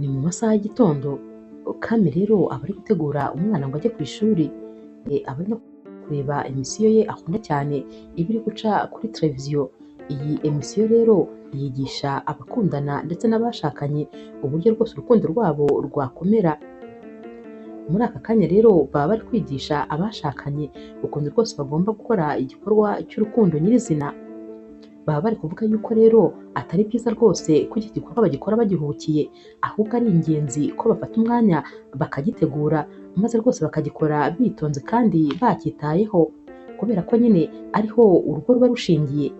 Ni mu masaha y'igitondo, Kami rero aba ari gutegura umwana ngo ajye ku ishuri, aba ari no kureba emisiyo ye akunda cyane iba iri guca kuri televiziyo. Iyi emisiyo rero yigisha abakundana ndetse n'abashakanye uburyo rwose urukundo rwabo rwakomera. Muri aka kanya rero baba bari kwigisha abashakanye ukuntu rwose bagomba gukora igikorwa cy'urukundo nyirizina. Baba bari kuvuga yuko rero atari byiza rwose ko iki gikorwa bagikora bagihubukiye, ahubwo ari ingenzi ko bafata umwanya bakagitegura, maze rwose bakagikora bitonze kandi bacyitayeho, kubera ko nyine ariho urugo ruba rushingiye.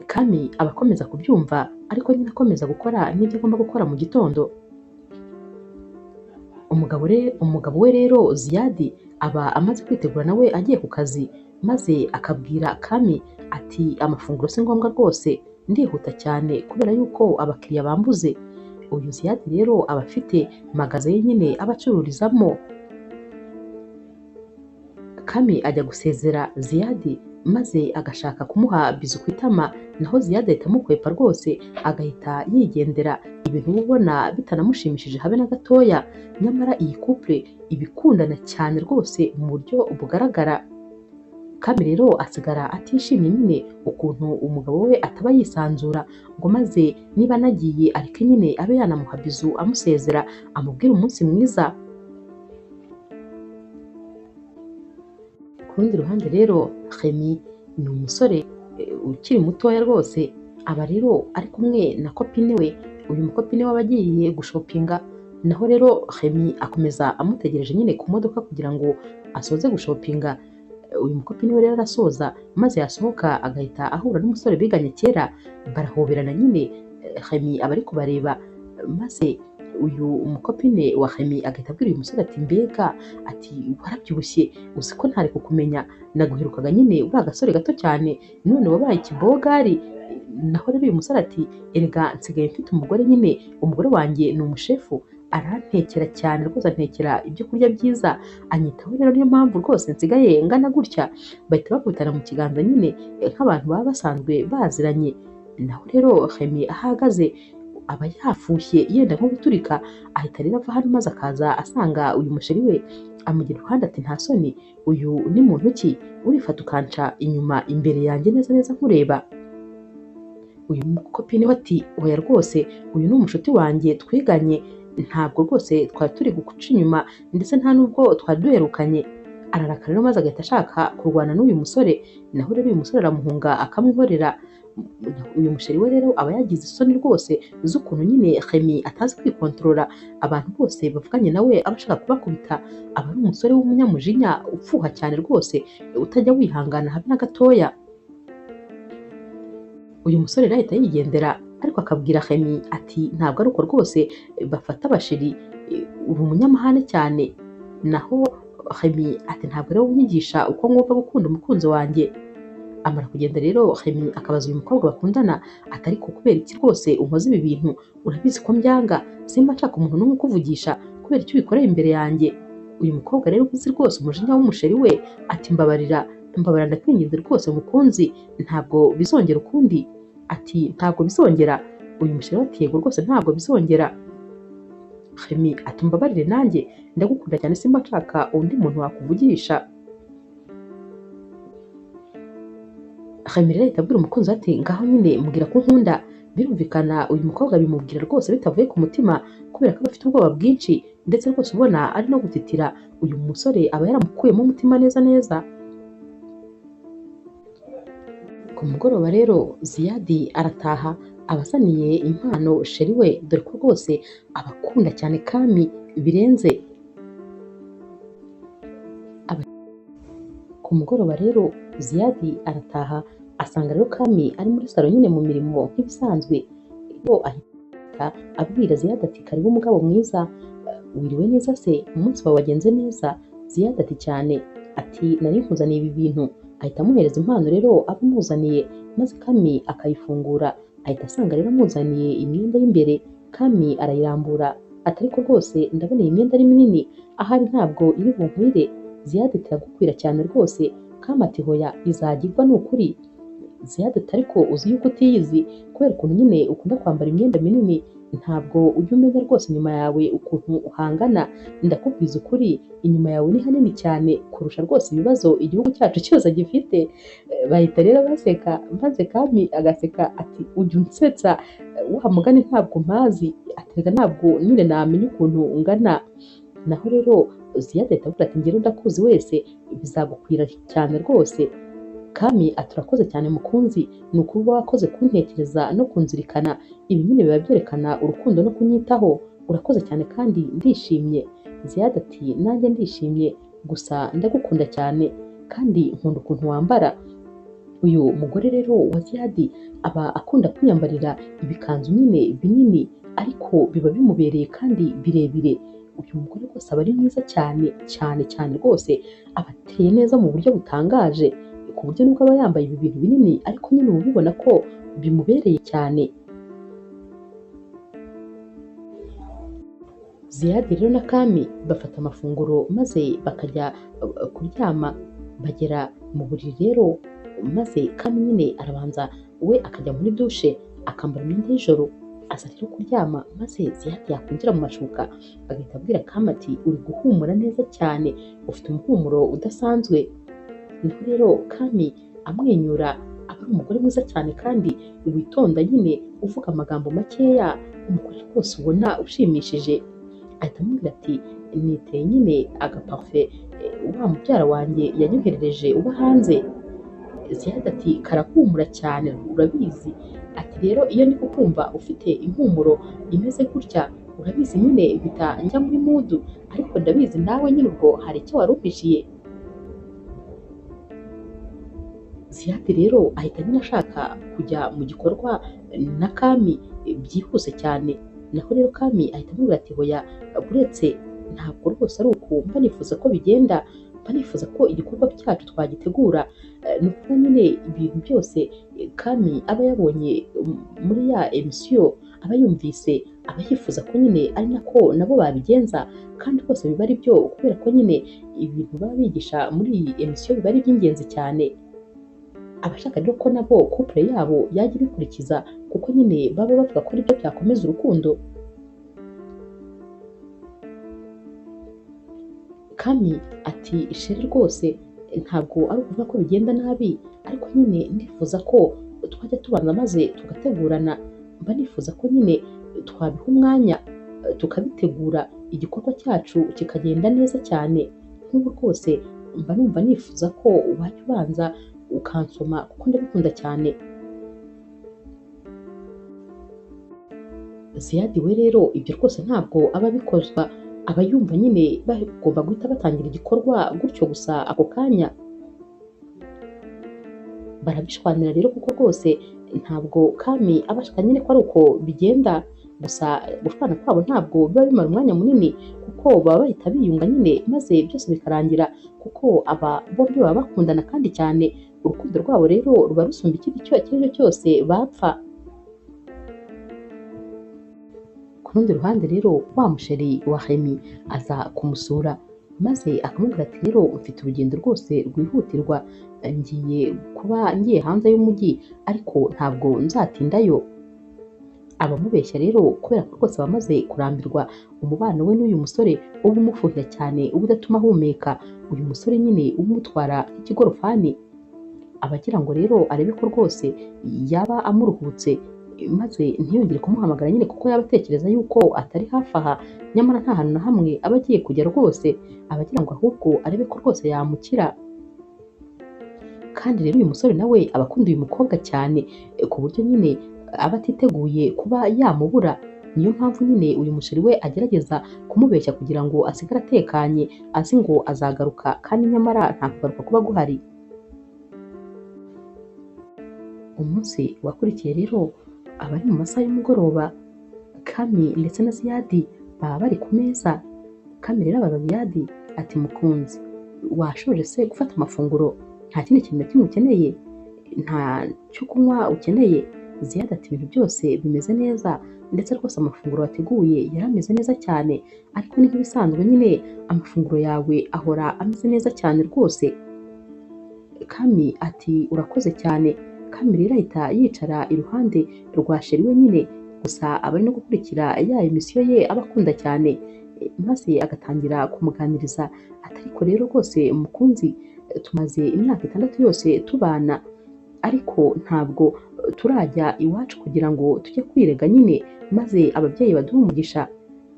Kami aba akomeza kubyumva ariko nyine akomeza gukora n'ibyo agomba gukora mu gitondo. Umugabo we rero Ziyadi aba amaze kwitegura nawe agiye ku kazi, maze akabwira Kami ati amafunguro si ngombwa rwose, ndihuta cyane kubera yuko abakiriya bambuze. Uyu Ziyadi rero aba afite magaze ye nyine aba acururizamo. Kami ajya gusezera Ziyadi maze agashaka kumuha bizu ku itama, naho Ziyadi ahita amukwepa rwose agahita yigendera, ibintu uba ubona bitanamushimishije habe na gatoya. Nyamara iyi couple iba ikundana cyane rwose mu buryo bugaragara. Kami rero asigara atishimye nyine ukuntu umugabo we ataba yisanzura ngo maze niba anagiye areke nyine abe yanamuha bizu amusezera amubwire umunsi mwiza. Ku rundi ruhande rero Remy ni umusore ukiri mutoya rwose, aba rero ari kumwe na kopine we. Uyu mukopine we aba agiye gushopinga, naho rero Remy akomeza amutegereje nyine ku modoka kugira ngo asoze gushopinga. Uyu mukopine we rero arasoza, maze yasohoka agahita ahura n'umusore biganye kera, barahoberana nyine. Remy aba ari kubareba, maze uyu mukopine wa Remy agahita abwira uyu musore ati mbega, ati warabyibushye, uzi ko ntari kukumenya, naguherukaga nyine uri agasore gato cyane none wabaye ikibogari. Naho rero uyu musore ati erega nsigaye mfite umugore nyine, umugore wanjye ni umushefu, arantekera cyane rwose, antekera ibyo kurya byiza, anyitaho, rero niyo mpamvu rwose nsigaye ngana gutya. Bahita bakubitana mu kiganza nyine nk'abantu baba basanzwe baziranye. Naho rero Remy aho ahagaze aba yafushye yenda nko guturika, ahita rero ava hano maze akaza asanga uyu musheri we, amugira iruhande ati nta soni, uyu ni muntu ki urifata ukanca inyuma imbere yanjye neza neza nkureba. Uyu mukopine we ati oya rwose, uyu ni umushuti wanjye twiganye, ntabwo rwose twari turi guca inyuma ndetse nta nubwo twari duherukanye. Ararakara rero maze agahita ashaka kurwana n'uyu musore, naho rero uyu musore aramuhunga akamwihorera. Uyu musheri we rero aba yagize isoni rwose z'ukuntu nyine Remy atazi kwikontorora, abantu bose bavuganye nawe aba ashaka kubakubita, aba ari umusore w'umunyamujinya upfuha cyane rwose, utajya wihangana habe na gatoya. Uyu musore rero ahita yigendera, ariko akabwira Remy ati ntabwo ari uko rwose bafata abasheri, uri umunyamahane cyane. Naho Remy ati ntabwo rero unyigisha uko ngomba gukunda umukunzi wanjye. Amara kugenda rero Remy akabaza uyu mukobwa bakundana ati ariko kubera iki rwose unkoze ibi bintu, urabizi ko mbyanga, simba nshaka umuntu n'umwe ukuvugisha, kubera icyo ubikoreye imbere yanjye. Uyu mukobwa rero uzi rwose umujinya w'umusheri we ati mbabarira, mbabarira ndakwinginze rwose mukunzi, ntabwo bizongera ukundi. Ati ntabwo bizongera. Uyu musheri we ati yego rwose ntabwo bizongera. Remy ati mbabarire nanjye ndagukunda cyane, simba nshaka undi muntu wakuvugisha. Remy rero ahita abwira umukunzi we ati ngaho nyine mbwira ko unkunda. Birumvikana uyu mukobwa abimubwira rwose bitavuye ku mutima, kubera ko aba afite ubwoba bwinshi ndetse rwose ubona ari no gutitira. Uyu musore aba yaramukuyemo umutima neza neza. Ku mugoroba rero Ziyadi arataha abazaniye impano sheri we, dore ko rwose abakunda cyane Kami birenze. Ku mugoroba rero Ziyadi arataha asanga rero Kami ari muri salo nyine mu mirimo nk'ibisanzwe. Bo ahita abwira Ziyadi ati karibu mugabo mwiza, wiriwe neza se, umunsi wawe wagenze neza? Ziyadi ati cyane, ati nari nkuzaniye ibi bintu. Ahita amuhereza impano rero abimuzaniye, maze Kami akayifungura, ahita asanga rero amuzaniye imyenda y'imbere. Kami arayirambura ati ariko rwose ndabona iyi myenda ari minini, ahari ntabwo iri bunkwire. Ziyadi ati iragukwira cyane rwose. Kami ati hoya izajya igwa ni ukuri. Ziyadi ati ariko uzi yuko utiyizi kubera ukuntu nyine ukunda kwambara imyenda minini. Ntabwo ujya umenya rwose inyuma yawe ukuntu uhangana, ndakubwiza ukuri inyuma yawe ni hanini cyane kurusha rwose ibibazo igihugu cyacu cyose gifite. Bahita rero baseka, maze Kami agaseka ati ujya unsetsa wa mugani ntabwo mpazi, ati ntabwo nyine namenya ukuntu ungana. Naho rero Ziyadi ahita avuga ati njyewe ndakuzi wese bizagukwira cyane rwose. Kami ati urakoze cyane mukunzi, ni ukuri uba wakoze kuntekereza no kunzirikana, ibi nyine biba byerekana urukundo no kunyitaho, urakoze cyane kandi ndishimye. Ziyadi ati nanjye ndishimye, gusa ndagukunda cyane kandi nkunda ukuntu wambara. Uyu mugore rero wa Ziyadi aba akunda kwiyambarira ibikanzu nyine binini ariko biba bimubereye kandi birebire. Uyu mugore rwose aba ari mwiza cyane cyane cyane rwose, aba ateye neza mu buryo butangaje, ku buryo nubwo aba yambaye ibi bintu binini ariko nyine uba ubibona ko bimubereye cyane. Ziyadi rero na Kami bafata amafunguro maze bakajya kuryama. Bagera mu buriri rero maze Kami nyine arabanza we akajya muri dushe akambara imyenda y'ijoro, aza rero kuryama, maze Ziyadi yakwinjira mu mashuka agahita abwira Kami ati uri guhumura neza cyane, ufite umuhumuro udasanzwe. Niho rero Kami amwenyura, aba ari umugore mwiza cyane kandi witonda nyine, uvuga amagambo makeya, umugore rwose ubona ushimishije. Ahita amubwira ati niteye nyine agaparufe wa mubyara wanjye yanyoherereje uba hanze. Ziyadi ati karahumura cyane urabizi, ati rero iyo ndi kukumva ufite impumuro imeze gutya urabizi nyine mpita njya muri mudu, ariko ndabizi nawe nyine ubwo hari icyo wari umpishiye. Ziyadi rero ahita nyine ashaka kujya mu gikorwa na Kami byihuse cyane. Naho rero Kami ahita amubwira ati hoya uretse ntabwo rwose ari uku mba nifuza ko bigenda, mba nifuza ko igikorwa cyacu twagitegura. Ni ukuvuga nyine ibintu byose Kami aba yabonye muri ya emisiyo, aba yumvise, aba yifuza ko nyine ari nako nabo babigenza, kandi rwose biba ari byo kubera ko nyine ibintu baba bigisha muri iyi emisiyo biba ari iby'ingenzi cyane. Abashaka rero ko nabo couple yabo yajya ibikurikiza kuko nyine baba bavuga ko aribyo byakomeza urukundo. Kami ati isheri rwose ntabwo ari ukuvuga ko bigenda nabi, ariko nyine ndifuza ko twajya tubanza maze tugategurana, mba nifuza ko nyine twabiha umwanya tukabitegura, igikorwa cyacu kikagenda neza cyane. Nk'ubu rwose mba numva nifuza ko wajya ubanza ukansoma kuko ndabikunda cyane. Ziyadi we rero ibyo rwose ntabwo aba abikozwa, aba yumva nyine bagomba guhita batangira igikorwa gutyo gusa ako kanya. Barabishwanira rero kuko rwose ntabwo Kami aba ashaka nyine ko ari uko bigenda, gusa gushwana kwabo ntabwo biba bimara umwanya munini kuko baba bahita biyunga nyine maze byose bikarangira, kuko aba bombi baba bakundana kandi cyane, urukundo rwabo rero ruba rusumba ikindi icyo ari cyo cyose bapfa. Ku rundi ruhande rero wa musheri wa Remy aza kumusura maze akamubwira ati rero mfite urugendo rwose rwihutirwa, ngiye kuba ngiye hanze y'umujyi ariko ntabwo nzatindayo. Abamubeshya rero kubera ko rwose bamaze kurambirwa umubano we n'uyu musore uba umufuhira cyane, uba udatuma ahumeka, uyu musore nyine umutwara nk'ikigorofani. Aba agira ngo rero arebe ko rwose yaba amuruhutse maze ntiyongere kumuhamagara nyine kuko yaba atekereza yuko atari hafi aha, nyamara nta hantu na hamwe aba agiye kujya rwose, aba agira ngo ahubwo arebe ko rwose yamukira. Kandi rero uyu musore nawe aba akunda uyu mukobwa cyane ku buryo nyine aba atiteguye kuba yamubura, niyo mpamvu nyine uyu musheri we agerageza kumubeshya kugira ngo asigare atekanye, azi ngo azagaruka kandi nyamara nta kugaruka kuba guhari. Umunsi wakurikiye rero aba ari mu masaha y'umugoroba, Kami ndetse na Ziyadi baba bari ku meza. Kami rero abaza Ziyadi ati mukunzi washoje se gufata amafunguro, nta kindi kintu na kimwe ukeneye, nta cyo kunywa ukeneye? Ziyadi ati ibintu byose bimeze neza, ndetse rwose amafunguro wateguye yari ameze neza cyane, ariko ni nk'ibisanzwe nyine amafunguro yawe ahora ameze neza cyane rwose. Kami ati urakoze cyane. Kami rero ahita yicara iruhande rwa sheri we nyine, Gusa aba ari no gukurikira ya emisiyo ye aba akunda cyane, maze agatangira kumuganiriza ati ariko rero rwose mukunzi, tumaze imyaka 6 yose tubana, ariko ntabwo turajya iwacu kugira ngo tujye kwirega nyine maze ababyeyi baduhe umugisha.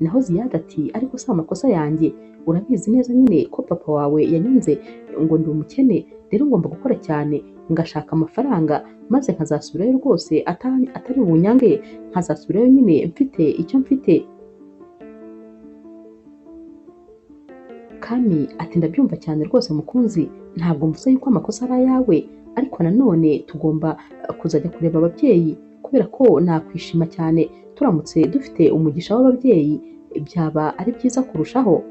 Naho Ziyad ati ariko si amakosa yanjye, urabizi neza nyine ko papa wawe yanyanze ngo ndi umukene, rero ngomba gukora cyane ngashaka amafaranga maze nkazasubirayo rwose atari bunyange, nkazasubirayo nyine mfite icyo mfite. Kami ati ndabyumva cyane rwose mukunzi, ntabwo mvuze yuko amakosa ari ayawe, ariko nanone tugomba kuzajya kureba ababyeyi kubera ko nakwishima cyane turamutse dufite umugisha w'ababyeyi, byaba ari byiza kurushaho.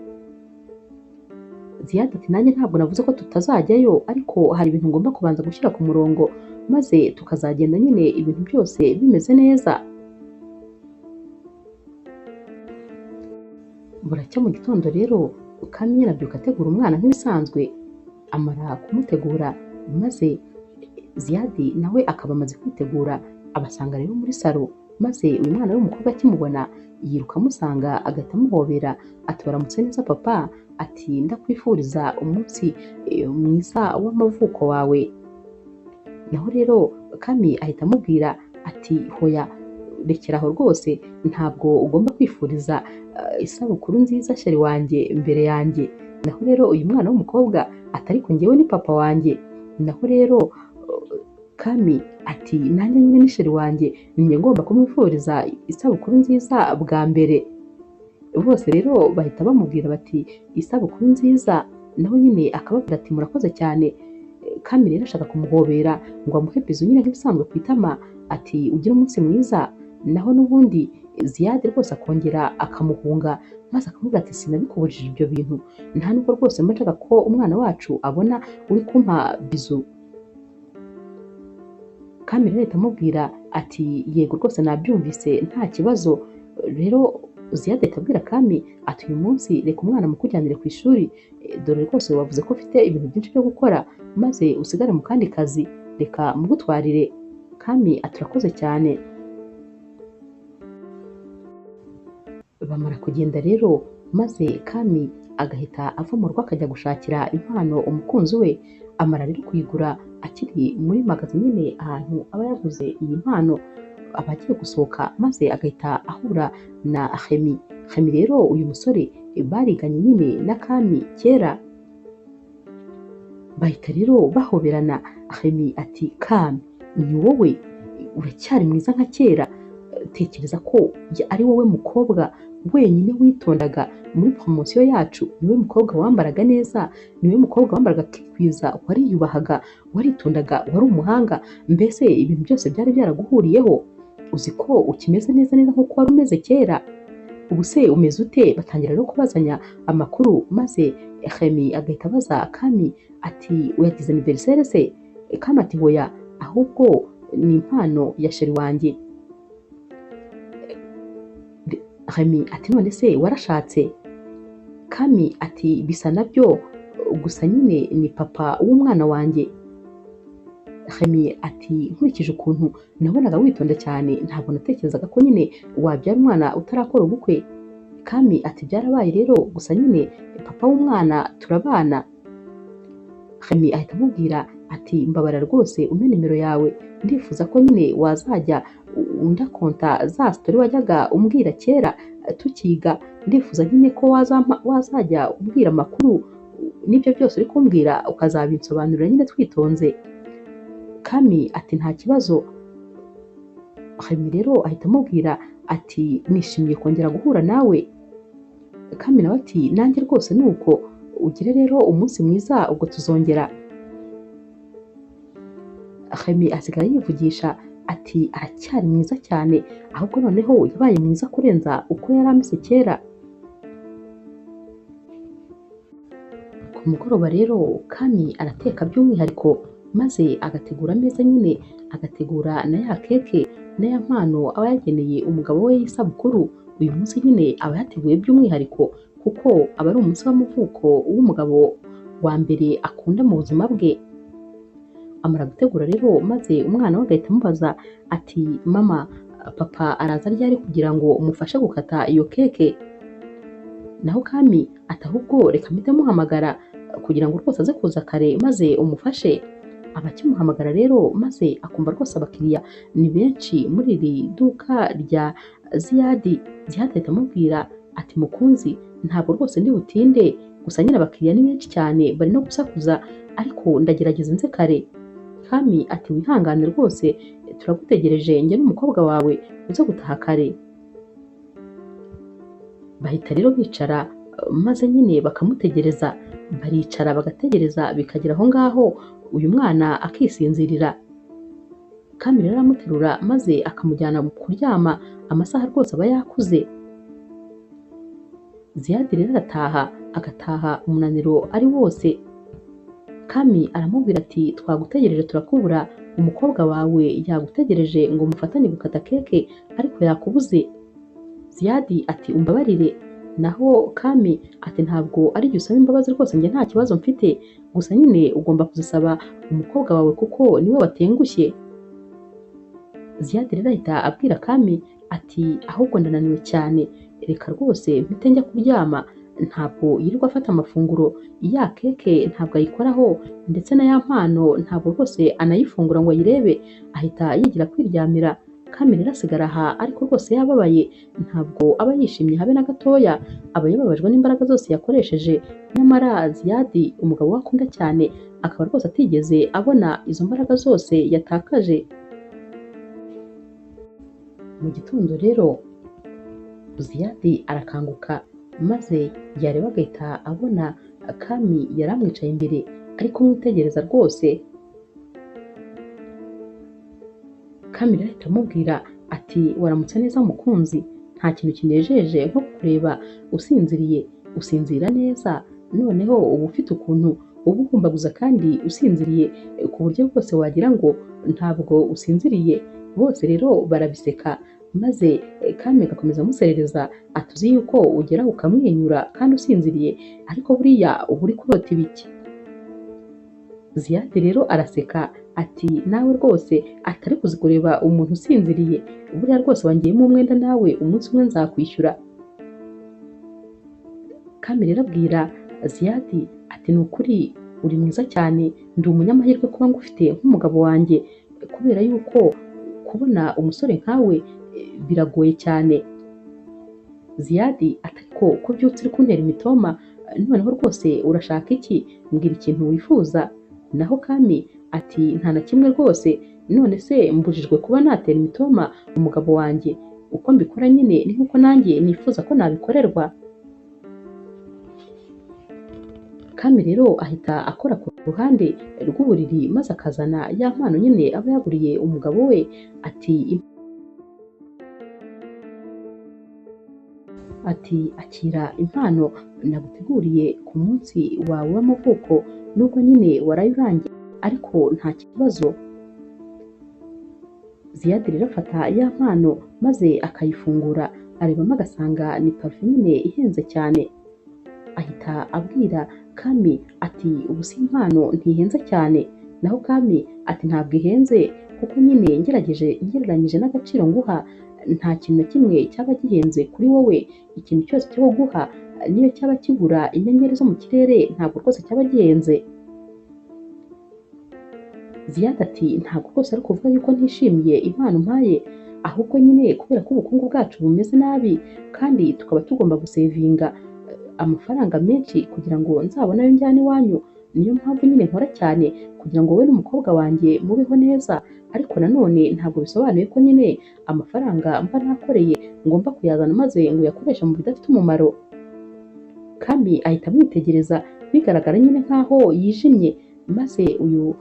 Ziyad ati nanjye ntabwo navuze ko tutazajyayo, ariko hari ibintu ngomba kubanza gushyira ku murongo maze tukazagenda nyine ibintu byose bimeze neza. Buracya mu gitondo rero Kami abyuka ategura umwana nk'ibisanzwe, amara kumutegura maze Ziyad nawe akaba amaze kwitegura, abasanga rero muri salo, maze uyu mwana w'umukobwa akimubona yiruka amusanga agahita amuhobera ati waramutse neza papa, ati ndakwifuriza umunsi mwiza w'amavuko wawe. Naho rero Kami ahita amubwira ati hoya rekera aho rwose, ntabwo ugomba kwifuriza isabukuru nziza sheri wanjye mbere yanjye. Naho rero uyu mwana w'umukobwa ati ariko njyewe ni papa wanjye. Naho rero Kami ati nanjye nyine ni sheri wanjye, ninjye ngomba kumwifuriza isabukuru nziza bwa mbere. Bose rero bahita bamubwira bati isabukuru nziza, naho nyine akababwira ati murakoze cyane. Kami rero ashaka kumuhobera ngo amuhe bizu nyine nk'ibisanzwe ku itama, ati ugire umunsi mwiza. Naho n'ubundi Ziyad rwose akongera akamuhunga maze akamubwira ati sinabikubujije ibyo bintu, nta nubwo rwose mba nshaka ko umwana wacu abona uri kumpa bizu. Kami rero ahita amubwira ati yego rwose nabyumvise nta kibazo. Rero Ziyad ahita abwira Kami ati uyu munsi reka umwana mukujyanire ku ishuri, dore rwose wavuze ko ufite ibintu byinshi byo gukora, maze usigare mu kandi kazi, reka mugutwarire. Kami ati urakoze cyane. Bamara kugenda rero maze Kami agahita ava mu rugo akajya gushakira impano umukunzi we, amara rero kuyigura akiri muri magazi nyine ahantu aba yaguze iyi mpano, aba agiye gusohoka maze agahita ahura na Remy. Remy rero uyu musore bariganye nyine na Kami kera, bahita rero bahoberana. Remy ati Kami ni wowe, uracyari mwiza nka kera, tekereza ko ari wowe mukobwa wenyine witondaga muri promosiyo yacu, niwe mukobwa wambaraga neza, niwe mukobwa wambaraga akikwiza, wariyubahaga, waritondaga, wari umuhanga, mbese ibintu byose byari byaraguhuriyeho, uzi ko ukimeze neza neza nk'uko wari umeze kera, ubu se umeze ute? Batangira rero kubazanya amakuru, maze Remy agahita abaza Kami ati uyagize anniversaire se? Kami ati hoya, ahubwo ni impano ya sheri wanjye. Remy ati none se warashatse? Kami ati bisa nabyo, gusa nyine ni papa w'umwana wanjye. Remy ati nkurikije ukuntu nabonaga witonda cyane, ntabwo natekerezaga ko nyine wabyara umwana utarakora ubukwe. Kami ati byarabaye rero, gusa nyine papa w'umwana turabana. Remy ahita amubwira ati mbabara rwose umpe nimero yawe, ndifuza ko nyine wazajya undakonta za story wajyaga umbwira kera tukiga, ndifuza nyine ko wazajya umbwira amakuru n'ibyo byose uri kumbwira ukazabinsobanurira nyine twitonze. Kami ati nta kibazo. Remy rero ahita amubwira ati nishimiye kongera guhura nawe. Kami nawe ati nanjye rwose nuko, ugire rero umunsi mwiza, ubwo tuzongera. Remy asigara yivugisha ati aracyari mwiza cyane, ahubwo noneho yabaye mwiza kurenza uko yari ameze kera. Ku mugoroba rero Kami arateka by'umwihariko, maze agategura ameza nyine, agategura na ya keke na ya mpano aba yageneye umugabo we y'isabukuru. Uyu munsi nyine aba yateguye by'umwihariko kuko aba ari umunsi w'amavuko w'umugabo wa mbere akunda mu buzima bwe. Amara gutegura rero maze umwana we agahita amubaza ati mama Papa araza ryari kugira ngo umufashe gukata iyo keke? Naho Kami ati ahubwo reka mpite muhamagara kugira ngo rwose aze kuza kare maze umufashe. Aba akimuhamagara rero maze akumva rwose abakiriya ni benshi muri iri duka rya Ziyadi. Ziyadi ahita amubwira ati mukunzi, ntabwo rwose ndi butinde, gusa nyine abakiriya ni benshi cyane bari no gusakuza, ariko ndagerageza nze kare. Kami ati wihangane rwose, turagutegereje njye n'umukobwa wawe uze gutaha kare. Bahita rero bicara maze nyine bakamutegereza, baricara bagategereza bikagera aho ngaho uyu mwana akisinzirira. Kami rero aramuterura maze akamujyana kuryama, amasaha rwose aba yakuze. Ziyadi rero arataha, agataha umunaniro ari wose. Kami aramubwira ati twagutegereje turakubura, umukobwa wawe yagutegereje ngo mufatanye gukata keke ariko yakubuze. Ziyadi ati umbabarire. Naho Kami ati ntabwo ari jye usaba imbabazi rwose, njye nta kibazo mfite, gusa nyine ugomba kuzisaba umukobwa wawe kuko niwe watengushye. Ziyadi rero ahita abwira Kami ati ahubwo ndananiwe cyane, reka rwose mpite njya kuryama. Ntabwo yirirwa afata amafunguro, ya keke ntabwo ayikoraho, ndetse na ya mpano ntabwo rwose anayifungura ngo ayirebe, ahita yigira kwiryamira. Kami rero asigara aha ariko rwose yababaye, ntabwo aba yishimye habe na gatoya, aba yababajwe n'imbaraga zose yakoresheje, nyamara Ziyadi umugabo we akunda cyane akaba rwose atigeze abona izo mbaraga zose yatakaje. Mu gitondo rero Ziyadi arakanguka maze yareba agahita abona Kami yari amwicaye imbere ari kumwitegereza rwose. Kami rero ahita amubwira ati waramutse neza mukunzi, nta kintu kinejeje nko kureba usinziriye, usinzira neza, noneho uba ufite ukuntu uba uhumbaguza kandi usinziriye ku buryo bwose wagira ngo ntabwo usinziriye. Bose rero barabiseka maze Kami agakomeza amuserereza ati uzi yuko ugera ukamwenyura kandi usinziriye, ariko buriya uba uri kurota ibiki? Ziyadi rero araseka ati nawe rwose atari kuzi kureba umuntu usinziriye, buriya rwose wangiyemo umwenda nawe umunsi umwe nzakwishyura. Kami rero abwira Ziyadi ati ni ukuri uri mwiza cyane, ndi umunyamahirwe kuba ngufite nk'umugabo wanjye, kubera yuko kubona umusore nkawe biragoye cyane. Ziyadi ati ariko ko ubyutse uri kuntera imitoma, noneho rwose urashaka iki? Mbwira ikintu wifuza. Naho Kami ati nta na kimwe rwose, none se mbujijwe kuba natera imitoma umugabo wanjye? Uko mbikora nyine ni nk'uko nanjye nifuza ko nabikorerwa. Kami rero ahita akora ku ruhande rw'uburiri maze akazana ya mpano nyine aba yaguriye umugabo we, ati akira impano naguteguriye ku munsi wawe w'amavuko, nubwo nyine waraye urangiye ariko nta kibazo. Ziyadi rero afata ya mpano maze akayifungura, arebamo agasanga ni parufe nyine ihenze cyane. Ahita abwira Kami ati ubu si impano ntihenze cyane? Naho Kami ati ntabwo ihenze kuko nyine ngerageje ngereranyije n'agaciro nguha nta kintu na kimwe cyaba gihenze kuri wowe, ikintu cyose cyo kuguha niyo cyaba kigura inyenyeri zo mu kirere ntabwo rwose cyaba gihenze. Ziyadi ati ntabwo rwose ari ukuvuga yuko ntishimiye impano mpaye, ahubwo nyine kubera ko ubukungu bwacu bumeze nabi kandi tukaba tugomba gusevinga amafaranga menshi kugira ngo nzabone ayo njyana iwanyu, niyo mpamvu nyine nkora cyane kugira ngo wowe n'umukobwa wanjye mubeho neza, ariko nanone ntabwo bisobanuye ko nyine amafaranga mba nakoreye ngomba kuyazana maze ngo uyakoreshe mu bidafite umumaro. Kami ahita amwitegereza bigaragara nyine nkaho yijimye, maze uyu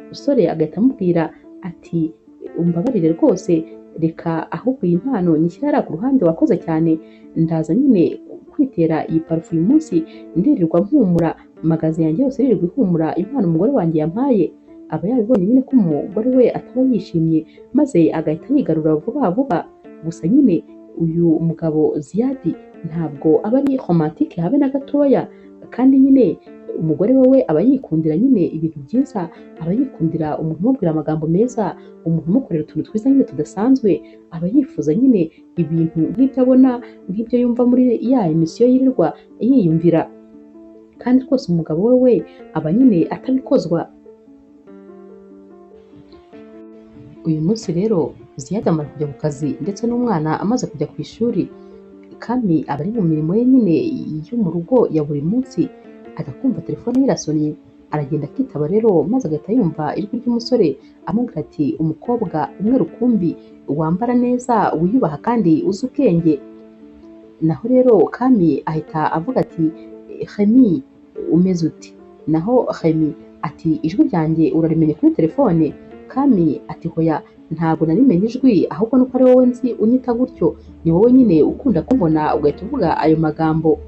musore agahita amubwira ati umbabarire rwose, reka ahubwo iyi mpano nyishyire hariya ku ruhande, wakoze cyane, ndaza nyine kwitera iyi parufe uyu munsi, ndirirwa mpumura magazi yanjye yose yirirwa ihumura impano umugore wanjye yampaye. Aba yabibonye nyine ko umugore we ataba yishimye maze agahita yigarura vuba vuba. Gusa nyine uyu mugabo Ziyadi ntabwo aba ari romantike habe na gatoya, kandi nyine Umugore we aba yikundira nyine ibintu byiza, aba yikundira umuntu umubwira amagambo meza, umuntu umukorera utuntu twiza nyine tudasanzwe, aba yifuza nyine ibintu nk'ibyo abona, nk'ibyo yumva muri ya emisiyo yirirwa yiyumvira. Kandi rwose umugabo we aba nyine atabikozwa. Uyu munsi rero Ziyad amara kujya ku kazi ndetse n'umwana amaze kujya ku ishuri, Kami aba ari mu mirimo ye nyine yo mu rugo ya buri munsi, ajya kumva telefone ye irasonnye, aragenda akitaba rero maze agahita yumva ijwi ry'umusore amubwira ati umukobwa umwe rukumbi wambara neza, wiyubaha kandi uzi ubwenge. Naho rero Kami ahita avuga ati Remy umeze ute? Naho Remy ati ijwi ryanjye urarimenye kuri telefone? Kami ati hoya ntabwo narimenye ijwi, ahubwo nuko ari wowe nzi unyita gutyo, ni wowe nyine ukunda kumbona ugahita uvuga ayo magambo.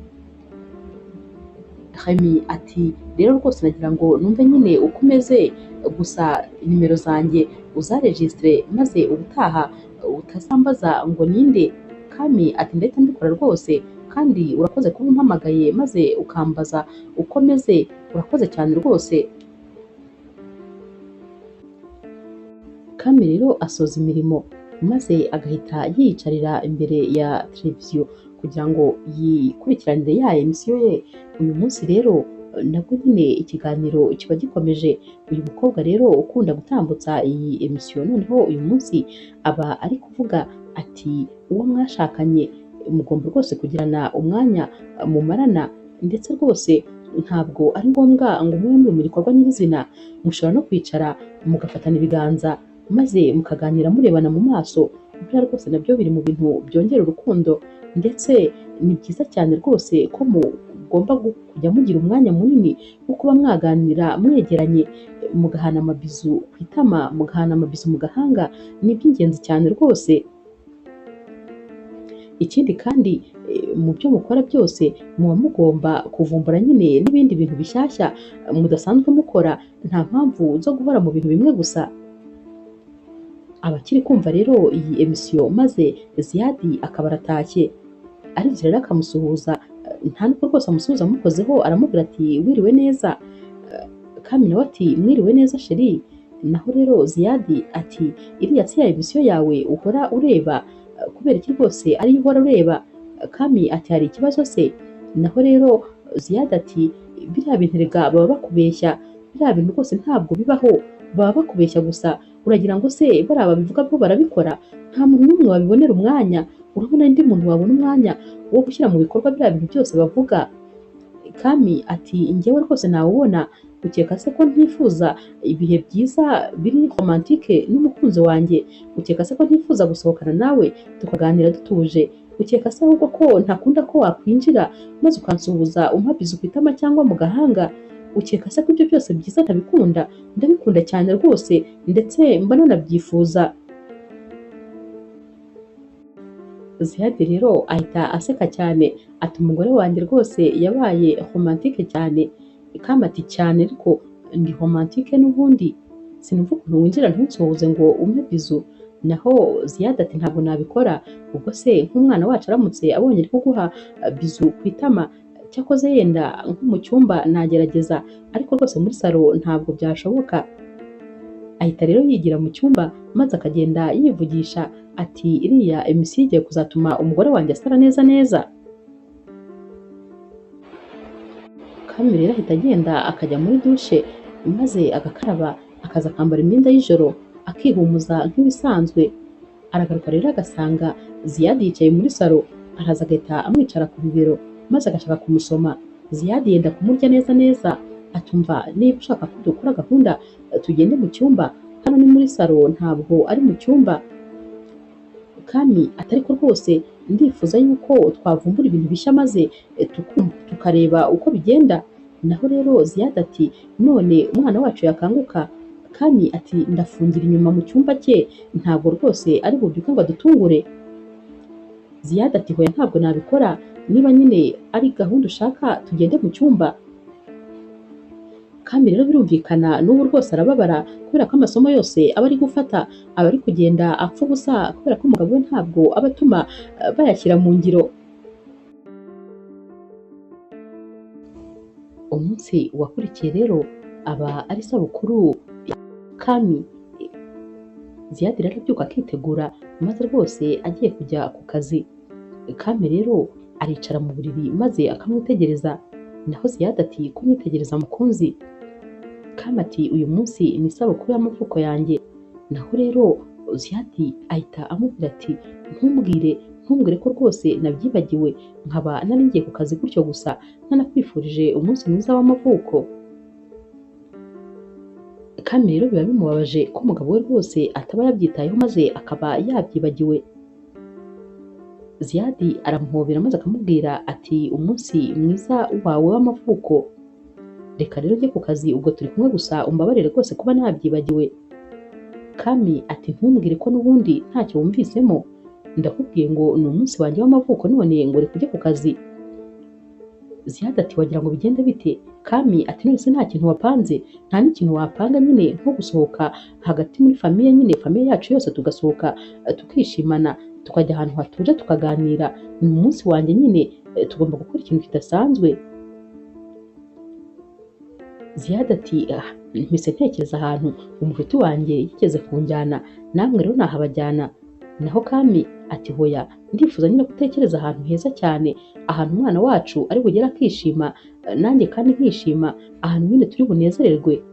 Remy ati rero rwose nagira ngo numve nyine uko umeze, gusa nimero zanjye uzaregistre maze ubutaha utazambaza ngo ninde. Kami ati ndahita mbikora rwose, kandi urakoze kuba umpamagaye maze ukambaza uko meze, urakoze cyane rwose. Kami rero asoza imirimo maze agahita yiyicarira imbere ya televiziyo kugira ngo yikurikiranire ya emisiyo ye. Uyu munsi rero nabwo nyine ikiganiro kiba gikomeje. Uyu mukobwa rero ukunda gutambutsa iyi emisiyo noneho uyu munsi aba ari kuvuga ati uwo mwashakanye mugomba rwose kugirana umwanya mumarana, ndetse rwose ntabwo ari ngombwa ngo mube muri mu gikorwa nyirizina, mushobora no kwicara mugafatana ibiganza maze mukaganira murebana mu maso. Buriya rwose nabyo biri mu bintu byongera urukundo, ndetse ni byiza cyane rwose ko mugomba kujya mugira umwanya munini wo kuba mwaganira mwegeranye, mugahana amabizu ku itama, mugahana amabizu mu gahanga, ni iby'ingenzi cyane rwose. Ikindi kandi mu byo mukora byose muba mugomba kuvumbura nyine n'ibindi bintu bishyashya mudasanzwe mukora, nta mpamvu zo guhora mu bintu bimwe gusa. Abakiri kumva rero iyi emisiyo maze Ziyadi akaba aratashye, arinjira rero akamusuhuza, nta nubwo rwose amusuhuza amukozeho, aramubwira ati wiriwe neza. Kami nawe ati mwiriwe neza sheri. Naho rero Ziyadi ati iriya si ya emisiyo yawe uhora ureba, kubera iki rwose ariyo uhora ureba? Kami ati hari ikibazo se? Naho rero Ziyadi ati biriya bintu erega baba bakubeshya, biriya bintu rwose ntabwo bibaho, baba bakubeshya gusa, uragira ngo se bariya babivuga bo barabikora? Nta muntu n'umwe wabibonera umwanya, urabona undi muntu wabona umwanya wo gushyira mu bikorwa biriya bintu byose bavuga? Kami ati njyewe rwose nawubona, ukeka se ko ntifuza ibihe byiza biri romantike n'umukunzi wanjye? Ukeka se ko ntifuza gusohokana nawe tukaganira dutuje? Ukeka se ahubwo ko ntakunda ko wakwinjira maze ukansuhuza umpa bizu ku itama cyangwa mu gahanga? Ukeka se ko ibyo byose byiza ntabikunda? Ndabikunda cyane rwose, ndetse mba nanabyifuza. Ziyadi rero ahita aseka cyane ati umugore wanjye rwose yabaye romantike cyane. Kami ati cyane ariko ndi romantike n'ubundi, sinumva ukuntu winjira ntunsuhuze ngo umpe bizu. Naho Ziyadi ati ntabwo nabikora, ubwo se nk'umwana wacu aramutse abonye ari kuguha bizu ku itama, cyakoze yenda nko mu cyumba nagerageza, ariko rwose muri salo ntabwo byashoboka. Ahita rero yigira mu cyumba maze akagenda yivugisha ati iriya emisiyo igiye kuzatuma umugore wanjye asara neza neza. Kami rero ahita agenda akajya muri dushe maze agakaraba, akaza akambara imyenda y'ijoro, akihumuza nk'ibisanzwe. Aragaruka rero agasanga Ziyadi yicaye muri salo, araza agahita amwicara ku bibero maze agashaka kumusoma. Ziyadi yenda kumurya neza neza, atumva niba ushaka ko dukora gahunda tugende mu cyumba, hano ni muri salo ntabwo ari mu cyumba. Kami atari ko rwose ndifuza yuko twavumbura ibintu bishya maze tukareba uko bigenda. Naho rero Ziyadi ati none umwana wacu yakanguka? Kami ati ndafungira inyuma mu cyumba cye, ntabwo rwose ari bubyuke ngo adutungure. Ziyadi ati hoya ntabwo nabikora, niba nyine ari gahunda ushaka tugende mu cyumba. Kami rero birumvikana n'ubu rwose arababara kubera ko amasomo yose aba ari gufata aba ari kugenda apfa ubusa, kubera ko umugabo we ntabwo aba atuma bayashyira mu ngiro. Umunsi wakurikiye rero aba ari isabukuru ya Kami. Ziyadi rero arabyuka akitegura maze rwose agiye kujya ku kazi. Kami rero aricara mu buriri maze akamwitegereza, naho Ziyadi ati kunyitegereza mukunzi. Kami ati uyu munsi ni isabukuru y'amavuko yanjye. Naho rero Ziyadi ahita amubwira ati ntumbwire ko rwose nabyibagiwe, nkaba nari ngiye ku kazi gutyo gusa nanakwifurije umunsi mwiza w'amavuko. Kami rero biba bimubabaje ko umugabo we rwose ataba yabyitayeho maze akaba yabyibagiwe. Ziyadi aramuhobera maze akamubwira ati umunsi mwiza wawe w'amavuko, reka rero njye ku kazi ubwo turi kumwe gusa umbabarire rwose kuba nabyibagiwe. Kami ati ntumbwire ko n'ubundi ntacyo wumvisemo, ndakubwiye ngo ni umunsi wanjye w'amavuko none ngo reka ujye ku kazi. Ziyadi ati wagira ngo bigende bite? Kami ati none se nta kintu wapanze? Nta n'ikintu wapanga nyine nko gusohoka hagati muri famiye nyine, famiye yacu yose tugasohoka tukishimana, tukajya ahantu hatuje tukaganira, ni umunsi wanjye nyine tugomba gukora ikintu kidasanzwe. Ziyadi ati mpise ntekereza ahantu umuhutu wanjye yigeze kunjyana, namwe rero nahabajyana. Naho Kami ati hoya, ndifuza nyine gutekereza ahantu heza cyane, ahantu umwana wacu ari bugere akishima, nanjye kandi nkishima, ahantu nyine turi bunezererwe.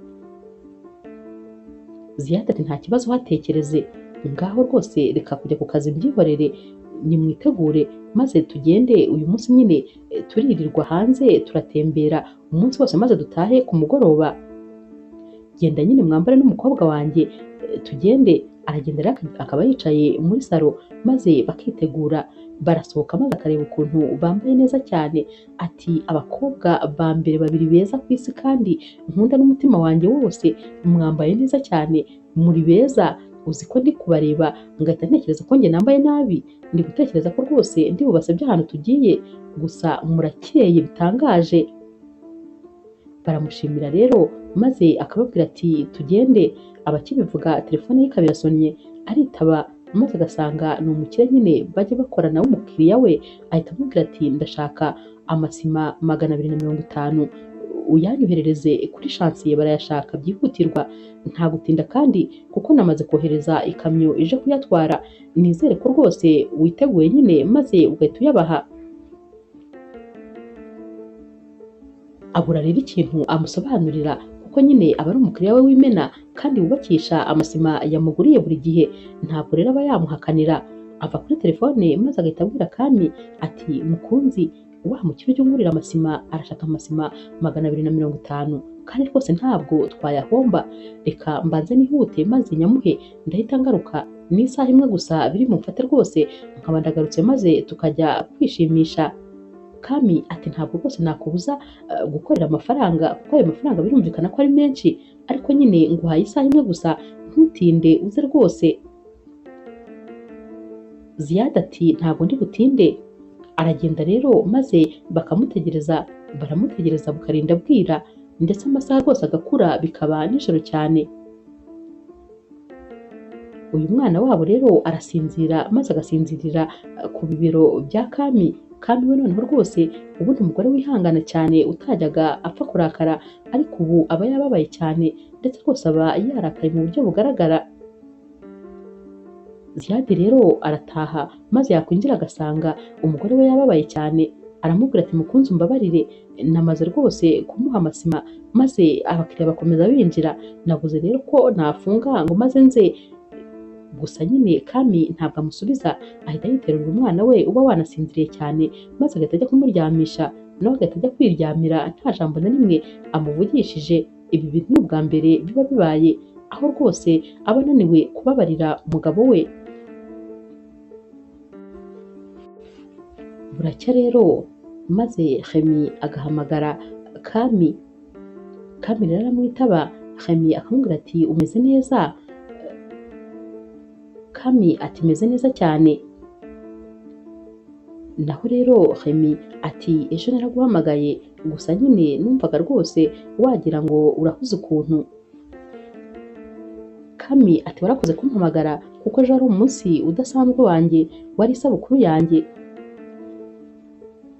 Ziyadi ati nta kibazo hatekereze, ngaho rwose reka kujya ku kazi mbyihorere, nimwitegure maze tugende uyu munsi nyine turirirwa hanze turatembera umunsi wose maze dutahe ku mugoroba. Genda nyine mwambare n'umukobwa wanjye tugende. Aragenda rero akaba yicaye muri salo maze bakitegura, barasohoka maze akareba ukuntu bambaye neza cyane, ati abakobwa ba mbere babiri beza ku isi kandi nkunda n'umutima wanjye wose, mwambaye neza cyane, muri beza, uzi ko ndi kubareba ngahita ntekereza ko njye nambaye nabi, ndi gutekereza ko rwose ndi bubasabye ahantu tugiye, gusa murakeye bitangaje. Baramushimira rero maze akababwira ati tugende. Abakibivuga telefone ye ikaba irasonnye, aritaba maze agasanga ni umukire nyine bajya bakorana w'umukiriya we, ahita amubwira ati ndashaka amasima 250 uyanyoherereze kuri shansiye, barayashaka byihutirwa, nta gutinda kandi kuko namaze kohereza ikamyo ije kuyatwara, nizere ko rwose witeguye nyine maze ugahita uyabaha. Abura rero ikintu amusobanurira kuko nyine aba ari umukiriya we w'imena kandi wubakisha amasima yamuguriye buri gihe, ntabwo rero aba yamuhakanira. Ava kuri telefone maze agahita abwira Kami ati mukunzi, wa mukire ujya ungurira amasima arashaka amasima 250 kandi rwose ntabwo twayahomba, reka mbanze nihute maze nyamuhe ndahita ngaruka, ni isaha imwe gusa biri mumfate rwose nkaba ndagarutse maze tukajya kwishimisha. Kami ati ntabwo rwose nakubuza gukorera amafaranga kuko ayo mafaranga birumvikana ko ari menshi, ariko nyine nguhaye isaha imwe gusa ntutinde uze rwose. Ziyadi ati ntabwo ndi butinde. Aragenda rero maze bakamutegereza, baramutegereza bukarinda bwira, ndetse amasaha rwose agakura bikaba nijoro cyane. Uyu mwana wabo rero arasinzira maze agasinzirira ku bibero bya Kami. Kami we noneho rwose ubundi umugore wihangana cyane utajyaga apfa kurakara, ariko ubu aba yababaye cyane ndetse rwose aba yarakaye mu buryo bugaragara. Ziyadi rero arataha maze yakwinjira agasanga umugore we yababaye cyane, aramubwira ati mukunzi umbabarire, namaze rwose kumuha amasima maze abakiriya bakomeza binjira, nabuze rero ko nafunga ngo maze nze. Gusa nyine Kami ntabwo amusubiza, ahita yiterura umwana we uba wanasinziriye cyane maze agahita ajya kumuryamisha, nawe agahita ajya kwiryamira nta jambo na rimwe amuvugishije. Ibi bintu ni ubwa mbere biba bibaye, aho rwose aba ananiwe kubabarira umugabo we. Buracya rero maze Remy agahamagara Kami. Kami rero aramwitaba, Remy akamubwira ati umeze neza? Kami ati meze neza cyane. Naho rero Remy ati ejo naraguhamagaye gusa nyine numvaga rwose wagira ngo urahuze ukuntu. Kami ati warakoze kumpamagara kuko ejo ari umunsi udasanzwe wanjye, wari isabukuru yanjye.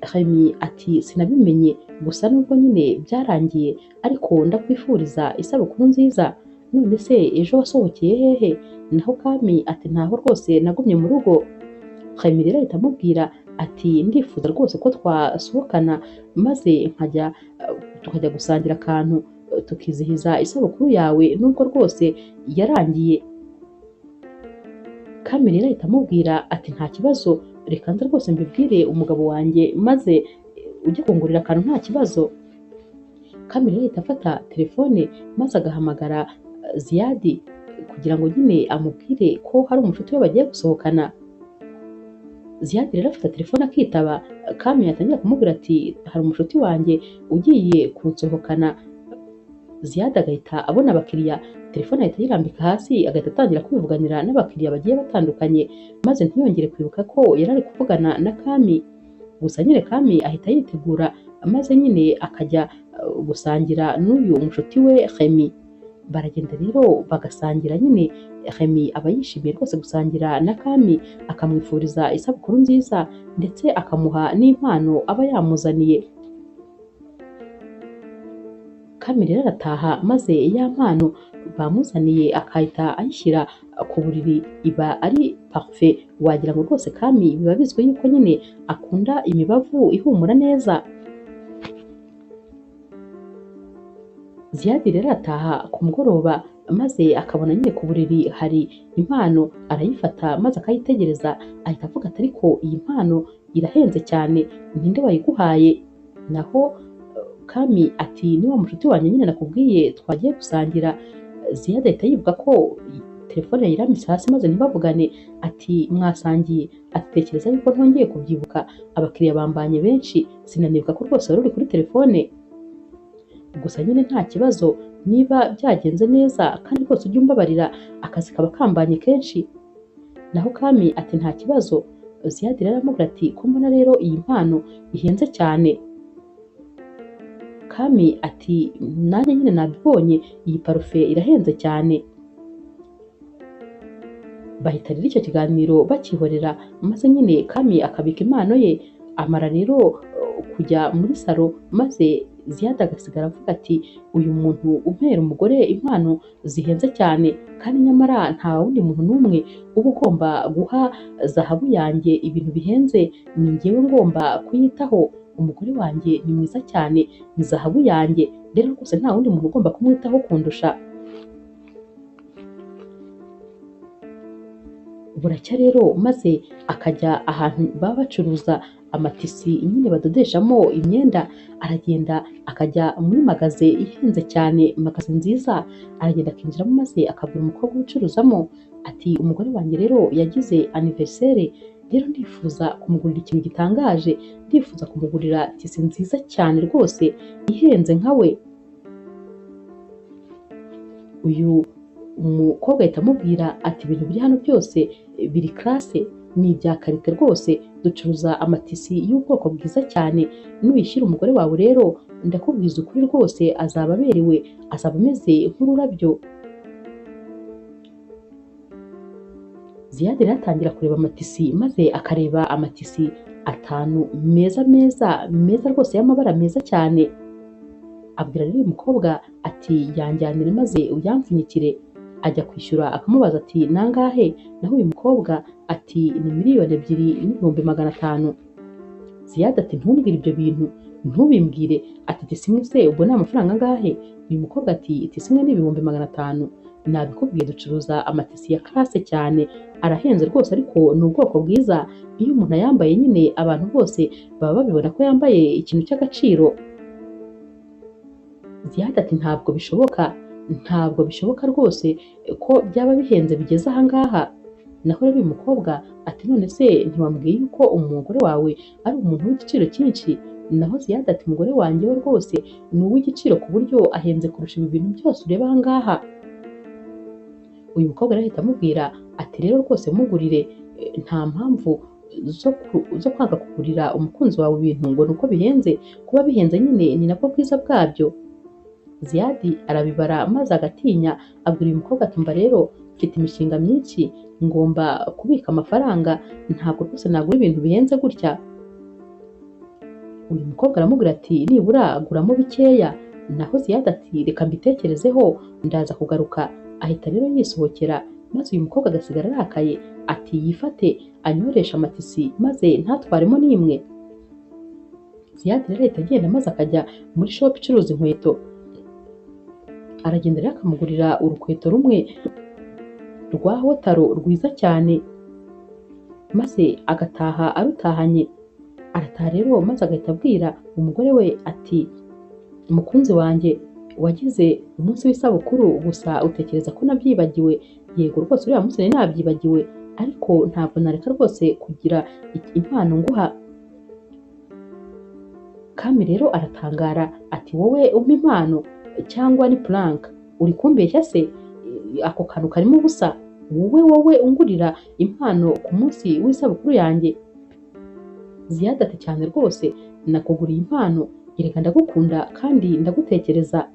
Remy ati sinabimenye gusa nubwo nyine byarangiye ariko ndakwifuriza isabukuru nziza, none se ejo wasohokeye hehe? Naho Kami ati ntaho rwose nagumye mu rugo. Remy rero ahita amubwira ati ndifuza rwose ko twasohokana maze nkajya tukajya gusangira akantu tukizihiza isabukuru yawe nubwo rwose yarangiye. Kami rero ahita amubwira ati nta kibazo, reka nze rwose mbibwire umugabo wanjye maze ujye kungurira akantu nta kibazo. Kami rero ahita afata telefone maze agahamagara Ziyadi kugira ngo nyine amubwire ko hari umushuti we bagiye gusohokana. Ziyadi rero afata telefone akitaba. Kami yatangira kumubwira ati hari umushuti wanjye ugiye kunsohokana. Ziyadi agahita abona abakiriya, telefone ahita ayirambika hasi agahita atangira kwivuganira n'abakiriya bagiye batandukanye, maze ntiyongere kwibuka ko yari ari kuvugana na Kami. Gusa nyine Kami ahita yitegura maze nyine akajya gusangira n'uyu mushuti we Remy. Baragenda rero bagasangira nyine, Remy aba yishimiye rwose gusangira na Kami, akamwifuriza isabukuru nziza ndetse akamuha n'impano aba yamuzaniye. Kami rero arataha maze ya mpano bamuzaniye akahita ayishyira ku buriri, iba ari parufe wagira ngo rwose Kami biba bizwi yuko nyine akunda imibavu ihumura neza. Ziyadi rero arataha ku mugoroba maze akabona nyine ku buriri hari impano, arayifata maze akayitegereza, ahita avuga ati ariko iyi mpano irahenze cyane, ninde wayiguhaye? Naho Kami ati ni wa mushuti wanjye nyine nakubwiye twagiye gusangira. Ziyadi ahita yibuka ko telefone yayirambitse hasi maze ntibavugane, ati mwasangiye? Ati tekereza yuko ntongeye kubyibuka, abakiriya bambanye benshi sinanibuka ko rwose wari uri kuri telefone. Gusa nyine nta kibazo niba byagenze neza kandi rwose ujye umbabarira akazi kaba kambanye kenshi. Naho Kami ati nta kibazo. Ziyadi rero aramubwira ati ko mbona rero iyi mpano ihenze cyane. Kami ati nanjye nyine nabibonye iyi parufe irahenze cyane. Bahita rero icyo kiganiro bakihorera maze nyine Kami akabika impano ye, amara rero kujya muri salo maze Ziyadi agasigara avuga ati uyu muntu umpera umugore impano zihenze cyane kandi nyamara nta wundi muntu n'umwe uba ugomba guha zahabu yanjye ibintu bihenze, ni njyewe ngomba kuyitaho, umugore wanjye ni mwiza cyane, ni zahabu yanjye, rero rwose nta wundi muntu ugomba kumwitaho kundusha. Buracya rero maze akajya ahantu baba bacuruza amatisi nyine badodeshamo imyenda, aragenda akajya muri magaze ihenze cyane, magaze nziza, aragenda akinjiramo maze akabwira umukobwa ucuruzamo ati umugore wanjye rero yagize anniversaire, rero ndifuza kumugurira ikintu gitangaje, ndifuza kumugurira tisi nziza cyane rwose ihenze nka we. Uyu umukobwa ahita amubwira ati ibintu biri hano byose biri classe, ni ibya karite rwose, ducuruza amatisi y'ubwoko bwiza cyane, nuyishyira umugore wawe rero ndakubwiza ukuri rwose azaba aberewe, azaba ameze nk'ururabyo. Ziyadi rero atangira kureba amatisi maze akareba amatisi 5 meza meza meza rwose y'amabara meza cyane. Abwira rero uyu mukobwa ati yanjyanire maze uyampfunyikire. Ajya kwishyura akamubaza ati nangahe? Naho uyu mukobwa ati ni 2,500,000. Ziyadi ati ntumbwire ibyo bintu, ntubimbwire. Ati tisi imwe se ubwo ni amafaranga angahe? Uyu mukobwa ati tisi imwe ni 500,000. Nabikubwiye ducuruza amatisi ya classe cyane, arahenze rwose ariko ni ubwoko bwiza, iyo umuntu ayambaye nyine abantu bose baba babibona ko yambaye ikintu cy'agaciro. Ziyadi ati ntabwo bishoboka, ntabwo bishoboka rwose ko byaba bihenze bigeze aha ngaha. Naho rero uyu mukobwa ati none se ntiwambwiye yuko umugore wawe ari umuntu w'igiciro cyinshi? Naho Ziyadi ati umugore wanjye we rwose ni uw'igiciro ku buryo ahenze kurusha ibi bintu byose ureba aha ngaha. Uyu mukobwa rero ahita amubwira ati rero rwose mugurire, nta mpamvu zo kwanga kugurira umukunzi wawe ibintu ngo ni uko bihenze, kuba bihenze nyine ni nabwo bwiza bwabyo. Ziyadi arabibara maze agatinya, abwira uyu mukobwa ati mba rero mfite imishinga myinshi ngomba kubika amafaranga, ntabwo rwose nagura ibintu bihenze gutya. Uyu mukobwa aramubwira ati nibura guramo bikeya. Naho Ziyadi ati reka mbitekerezeho ndaza kugaruka. Ahita rero yisohokera, maze uyu mukobwa agasigara arakaye ati yifate anyoresha amatisi maze ntatwaremo n'imwe. Ziyadi rero ahita agenda maze akajya muri shop icuruza inkweto. Aragenda rero akamugurira urukweto rumwe rwa hotaro rwiza cyane, maze agataha arutahanye. Arataha rero maze agahita abwira umugore we ati mukunzi wanjye wagize umunsi w'isabukuru gusa utekereza ko nabyibagiwe. Yego rwose uriya munsi nari nabyibagiwe, ariko ntabwo nareka rwose kugira impano nguha. Kami rero aratangara ati wowe umpa impano cyangwa ni prank? Uri kumbeshya se? Ako kantu karimo ubusa, wowe ungurira impano ku munsi w'isabukuru yanjye? Ziyadi ati cyane rwose nakuguriye impano, erega ndagukunda kandi ndagutekereza.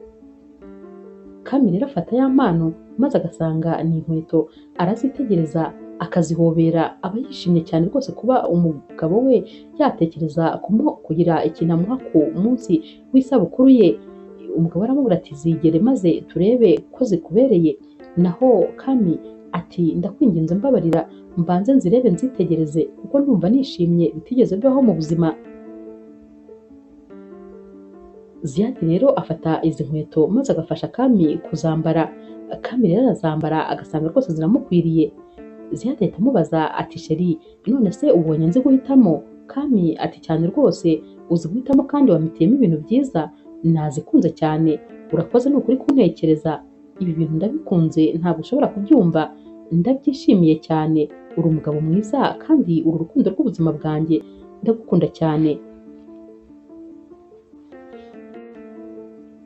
Kami rero afata ya mpano maze agasanga ni inkweto, arazitegereza akazihobera. Aba yishimye cyane rwose kuba umugabo we yatekereza kugira ikintu amuha ku munsi w'isabukuru ye. Umugabo aramubwira ati zigere maze turebe ko zikubereye. Naho Kami ati ndakwinginze mbabarira mbanze nzirebe nzitegereze kuko ndumva nishimye bitigeze bibaho mu buzima. Ziyadi rero afata izi nkweto maze agafasha Kami kuzambara. Kami rero arazambara agasanga rwose ziramukwiriye. Ziyadi ahita amubaza ati sheri none se ubonye nzi guhitamo? Kami ati cyane rwose uzi guhitamo kandi wamitiyemo ibintu byiza, nazikunze cyane, urakoze ni ukuri kuntekereza, ibi bintu ndabikunze ntabwo ushobora kubyumva, ndabyishimiye cyane, uri umugabo mwiza kandi uru rukundo rw'ubuzima bwanjye, ndagukunda cyane.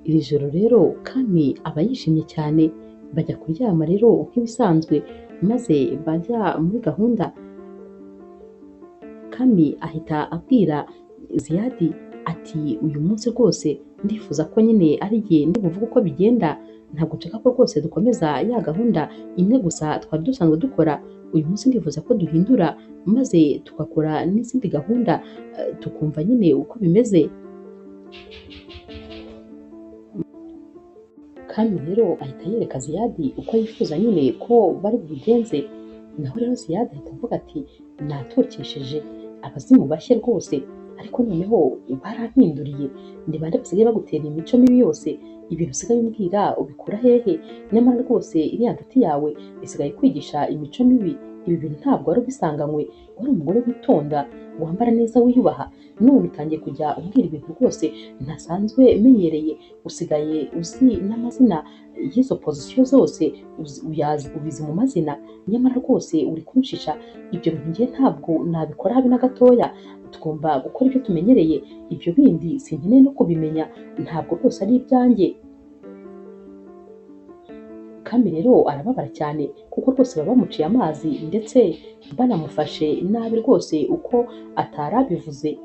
Iri joro rero Kami aba yishimye cyane, bajya kuryama rero nk'ibisanzwe, maze bajya muri gahunda. Kami ahita abwira Ziyadi ati uyu munsi rwose ndifuza ko nyine ari igihe ndi buvuge uko bigenda, ntabwo nshaka ko rwose dukomeza ya gahunda imwe gusa twari dusanzwe dukora. Uyu munsi ndifuza ko duhindura maze tugakora n'izindi gahunda, tukumva nyine uko bimeze. Kami rero ahita yereka Ziyadi uko yifuza nyine ko bari bubigenze. Naho rero Ziyadi ahita avuga ati natokesheje abazimu bashye rwose, ariko noneho barampinduriye, ni bande basigaye bagutera imico mibi yose, ibintu usigaye umbwira ubikura hehe? Nyamara rwose iriya nshuti yawe isigaye kwigisha imico mibi, ibi bintu ntabwo wari ubisanganywe, wari umugore witonda wambara neza wiyubaha, none utangiye kujya umbwira ibintu rwose ntasanzwe menyereye, usigaye uzi n'amazina y'izo pozisiyo zose, ubizi mu mazina, nyamara rwose uri kunshisha, ibyo bintu njye ntabwo nabikora habe na gatoya, tugomba gukora ibyo tumenyereye, ibyo bindi sinkeneye no kubimenya, ntabwo rwose ari ibyanjye. Kami rero arababara cyane kuko rwose baba bamuciye amazi ndetse banamufashe nabi rwose uko atarabivuze.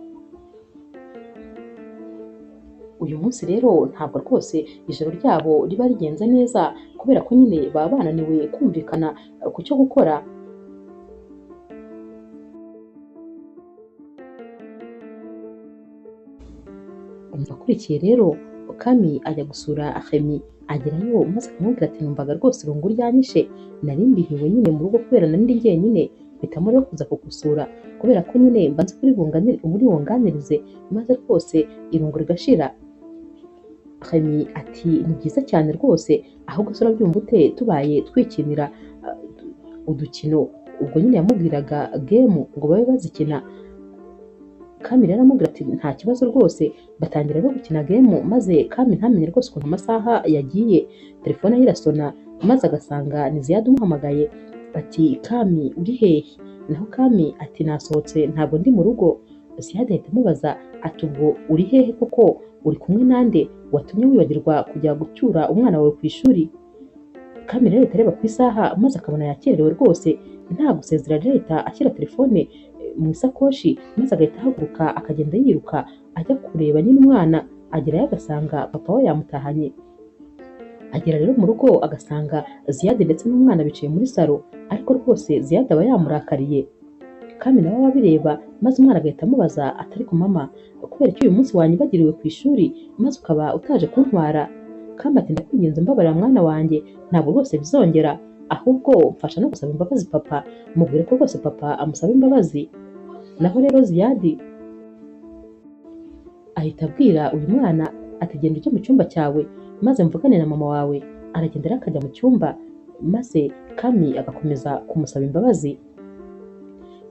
Uyu munsi rero ntabwo rwose ijoro ryabo riba rigenze neza kubera ko nyine baba bananiwe kumvikana ku cyo gukora. Akurikiye rero Kami ajya gusura Remy, agerayo maze akamubwira ati numvaga rwose irungu ryanyishe, nari mbihiwe nyine mu rugo kubera nari ndi jyenyine, mpitamo rero kuza kugusura kubera ko nyine mbanze buriwunganirize maze rwose irungu rigashira. Remy ati ni byiza cyane rwose, ahubwo se urabyumva ute tubaye twikinira udukino? Ubwo nyine yamubwiraga gemu ngo babe bazikina. Kami rero aramubwira ati nta kibazo rwose, batangira rero gukina gemu maze Kami ntamenye rwose ukuntu amasaha yagiye. Telefone ye irasona maze agasanga ni Ziyadi umuhamagaye ati Kami uri hehe? Naho Kami ati nasohotse ntabwo ndi mu rugo. Ziyadi ahita amubaza ati ubwo uri hehe koko, uri kumwe nande watumye wibagirwa kujya gucyura umwana wawe ku ishuri? Kami rero ahita areba ku isaha maze akabona yakererewe rwose, nta gusezera rero ahita ashyira telefone mu isakoshi maze agahita ahaguruka akagenda yiruka ajya kureba nyine umwana. Agerayo agasanga papa we yamutahanye. Agera rero mu rugo agasanga Ziyadi ndetse n'umwana bicaye muri salo, ariko rwose Ziyadi aba yamurakariye. Kami nawe aba abireba maze umwana agahita amubaza ati ariko mama Kubera ko uyu munsi wanyibagiriwe ku ishuri maze ukaba utaje kuntwara. Kami ati ndakwinginze mbabarira mwana wanjye, ntabwo rwose bizongera, ahubwo mfasha no gusaba imbabazi papa, mubwire ko rwose papa amusaba imbabazi. Naho rero Ziyadi ahita abwira uyu mwana ati genda ujye mu cyumba cyawe maze mvugane na mama wawe. Aragenda rero akajya mu cyumba maze Kami agakomeza kumusaba imbabazi.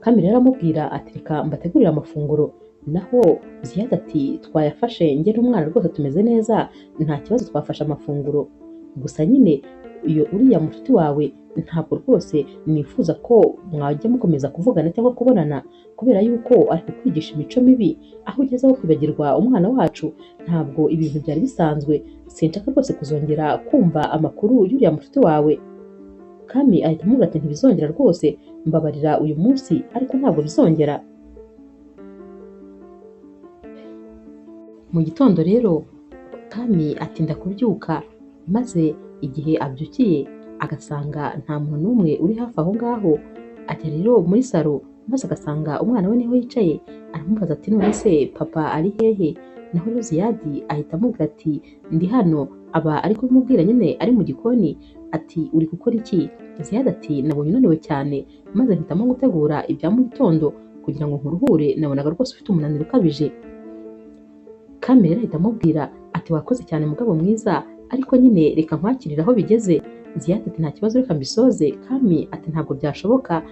Kami rero aramubwira ati reka mbategurire amafunguro. Naho Ziyadi ati twayafashe njye n'umwana rwose tumeze neza, nta kibazo twafashe amafunguro, gusa nyine iyo uriya mushuti wawe ntabwo rwose nifuza ko mwajya mukomeza kuvugana cyangwa kubonana, kubera yuko ari kukwigisha imico mibi, aho ugeze aho kwibagirwa umwana wacu, ntabwo ibintu byari bisanzwe, sinshaka rwose kuzongera kumva amakuru y'uriya mushuti wawe. Kami ahita amubwira ati ntibizongera rwose, mbabarira uyu munsi ariko ntabwo bizongera. Mu gitondo rero Kami atinda kubyuka, maze igihe abyukiye agasanga nta muntu n'umwe uri hafi aho ngaho. Ajya rero muri salo maze agasanga umwana we niho yicaye, aramubaza ati none se papa ari hehe? Naho rero Ziyadi ahita amubwira ati ndi hano, aba ari kubimubwira nyine ari mu gikoni, ati uri gukora iki? Ziyadi ati nabonye unaniwe cyane maze mpitamo gutegura ibya mu gitondo kugira ngo nkuruhure, nabonaga rwose ufite umunaniro ukabije. Kami rero ahita amubwira ati wakoze cyane mugabo mwiza, ariko nyine reka nkwakirire aho bigeze. Ziyadi ati nta kibazo reka mbisoze. Kami ati ntabwo byashoboka,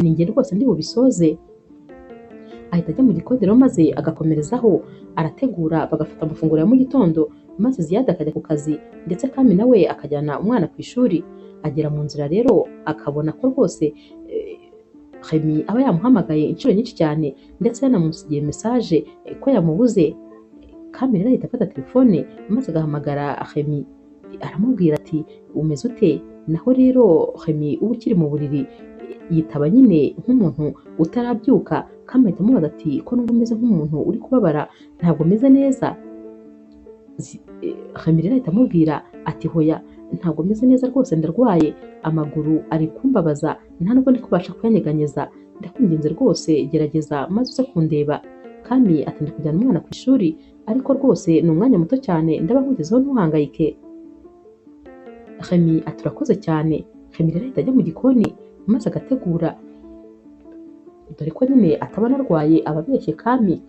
ni njye rwose ndi bubisoze. Ahita ajya mu gikoni rero maze agakomerezaho, arategura bagafata amafunguro ya mu gitondo, maze Ziyadi akajya ku kazi ndetse Kami nawe akajyana umwana ku ishuri. Agera mu nzira rero akabona ko rwose Remy aba yamuhamagaye inshuro nyinshi cyane ndetse yanamusigiye message ko yamubuze. Kami rero ahita afata telefone maze agahamagara Remy, aramubwira ati umeze ute? Naho rero Remy uba ukiri mu buriri yitaba nyine nk'umuntu utarabyuka. Kami ahita amubaza ati ko nubwo umeze nk'umuntu uri kubabara ntabwo umeze neza? Remy rero ahita amubwira ati hoya ntabwo meze neza rwose, ndarwaye, amaguru ari kumbabaza, nta nubwo ndi kubasha kuyanyeganyeza, ndakwinginze rwose gerageza maze uze kundeba. Kami ati ndi kujyana umwana ku ishuri ariko rwose ni umwanya muto cyane, ndaba nkugezeho ntuhangayike. Remy ati urakoze cyane. Remy rero ahita ajya mu gikoni maze agategura, dore ko nyine ataba anarwaye aba abeshye Kami.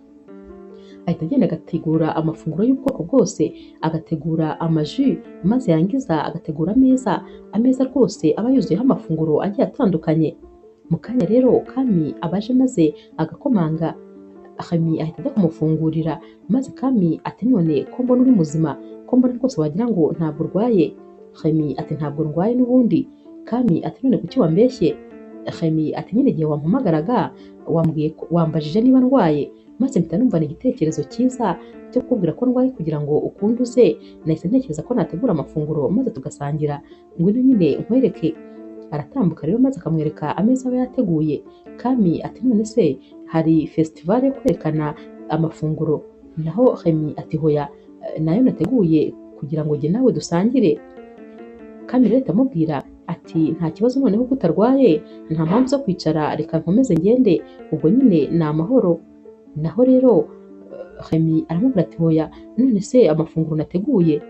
Ahita agenda agategura amafunguro y'ubwoko bwose, agategura amaji, maze yarangiza agategura ameza, ameza rwose aba yuzuyeho amafunguro agiye atandukanye. Mu kanya rero Kami abaje maze agakomanga, Remy ahita ajya kumufungurira, maze Kami ati none ko mbona uri muzima, ko mbona rwose wagira ngo ntabwo urwaye? Remy ati ntabwo ndwaye n'ubundi. Kami ati none kuki wambeshye? Remy ati nyine igihe wampamagaraga wambwiye wambajije niba ndwaye, maze mpita numva ni igitekerezo cyiza cyo kukubwira ko ndwaye kugira ngo ukunduze, nahise ntekereza ko nategura amafunguro maze tugasangira, ngwino nyine nkwereke. Aratambuka rero maze akamwereka ameza aba yateguye. Kami ati none se hari festival yo kwerekana amafunguro? Naho Remy ati hoya, nayo nateguye kugira ngo jye nawe dusangire. Kami rero ahita amubwira ati nta kibazo noneho ko utarwaye, nta mpamvu zo kwicara, reka nkomeze ngende, ubwo nyine ni amahoro. Naho rero Remy aramubwira ati hoya, none se amafunguro nateguye?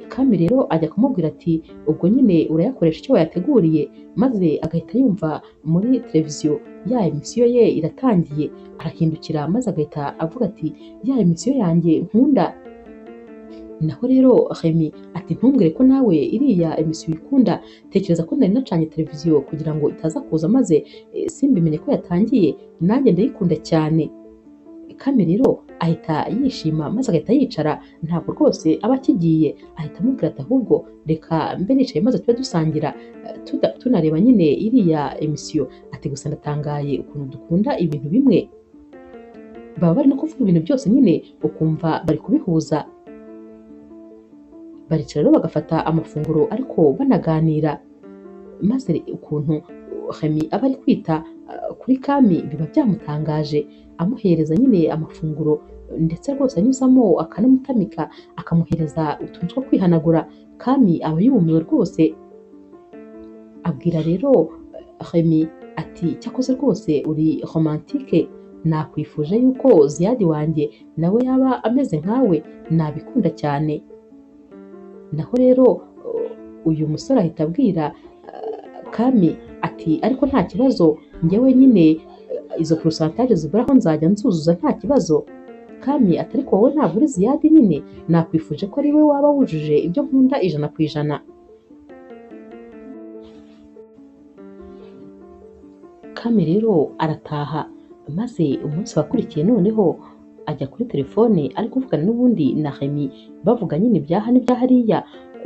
Kami rero ajya kumubwira ati ubwo nyine urayakoresha icyo wayateguriye, maze agahita yumva muri televiziyo ya emisiyo ye iratangiye, arahindukira maze agahita avuga ati ya emisiyo yanjye nkunda. Naho rero Remy ati ntumbwire ko nawe iriya emisiyo uyikunda, tekereza ko nari nacanye televiziyo kugira ngo itaza kuza maze simbimenye ko yatangiye, nanjye ndayikunda cyane. Kami rero ahita yishima maze agahita yicara, ntabwo rwose aba akigiye, ahita amubwira ati ahubwo reka mbe nicaye maze tube dusangira tunareba nyine iriya emisiyo, ati gusa ndatangaye ukuntu dukunda ibintu bimwe. Baba bari no kuvuga ibintu byose nyine ukumva bari kubihuza. Baricara rero bagafata amafunguro ariko banaganira, maze ukuntu Remy aba ari kwita kuri Kami biba byamutangaje, amuhereza nyine amafunguro ndetse rwose anyuzamo akanamutamika, akamuhereza utuntu two kwihanagura. Kami aba yumiwe rwose. Abwira rero Remy ati cyakoze rwose uri romantike. Nakwifuje yuko Ziyadi wanjye nawe yaba ameze nkawe, nabikunda cyane. Naho rero uyu musore ahita abwira Kami ati ariko nta kibazo, njyewe nyine izo porosantaje ziburaho nzajya nzuzuza nta kibazo. Kami ati ariko wowe ntabwo uri Ziyadi nyine, nakwifuje ko ari we waba wujuje ibyo nkunda 100%. Kami rero arataha, maze umunsi wakurikiye noneho ajya kuri telefone ari kuvugana n'ubundi na Remy, bavuga nyine ibyaha n'ibya hariya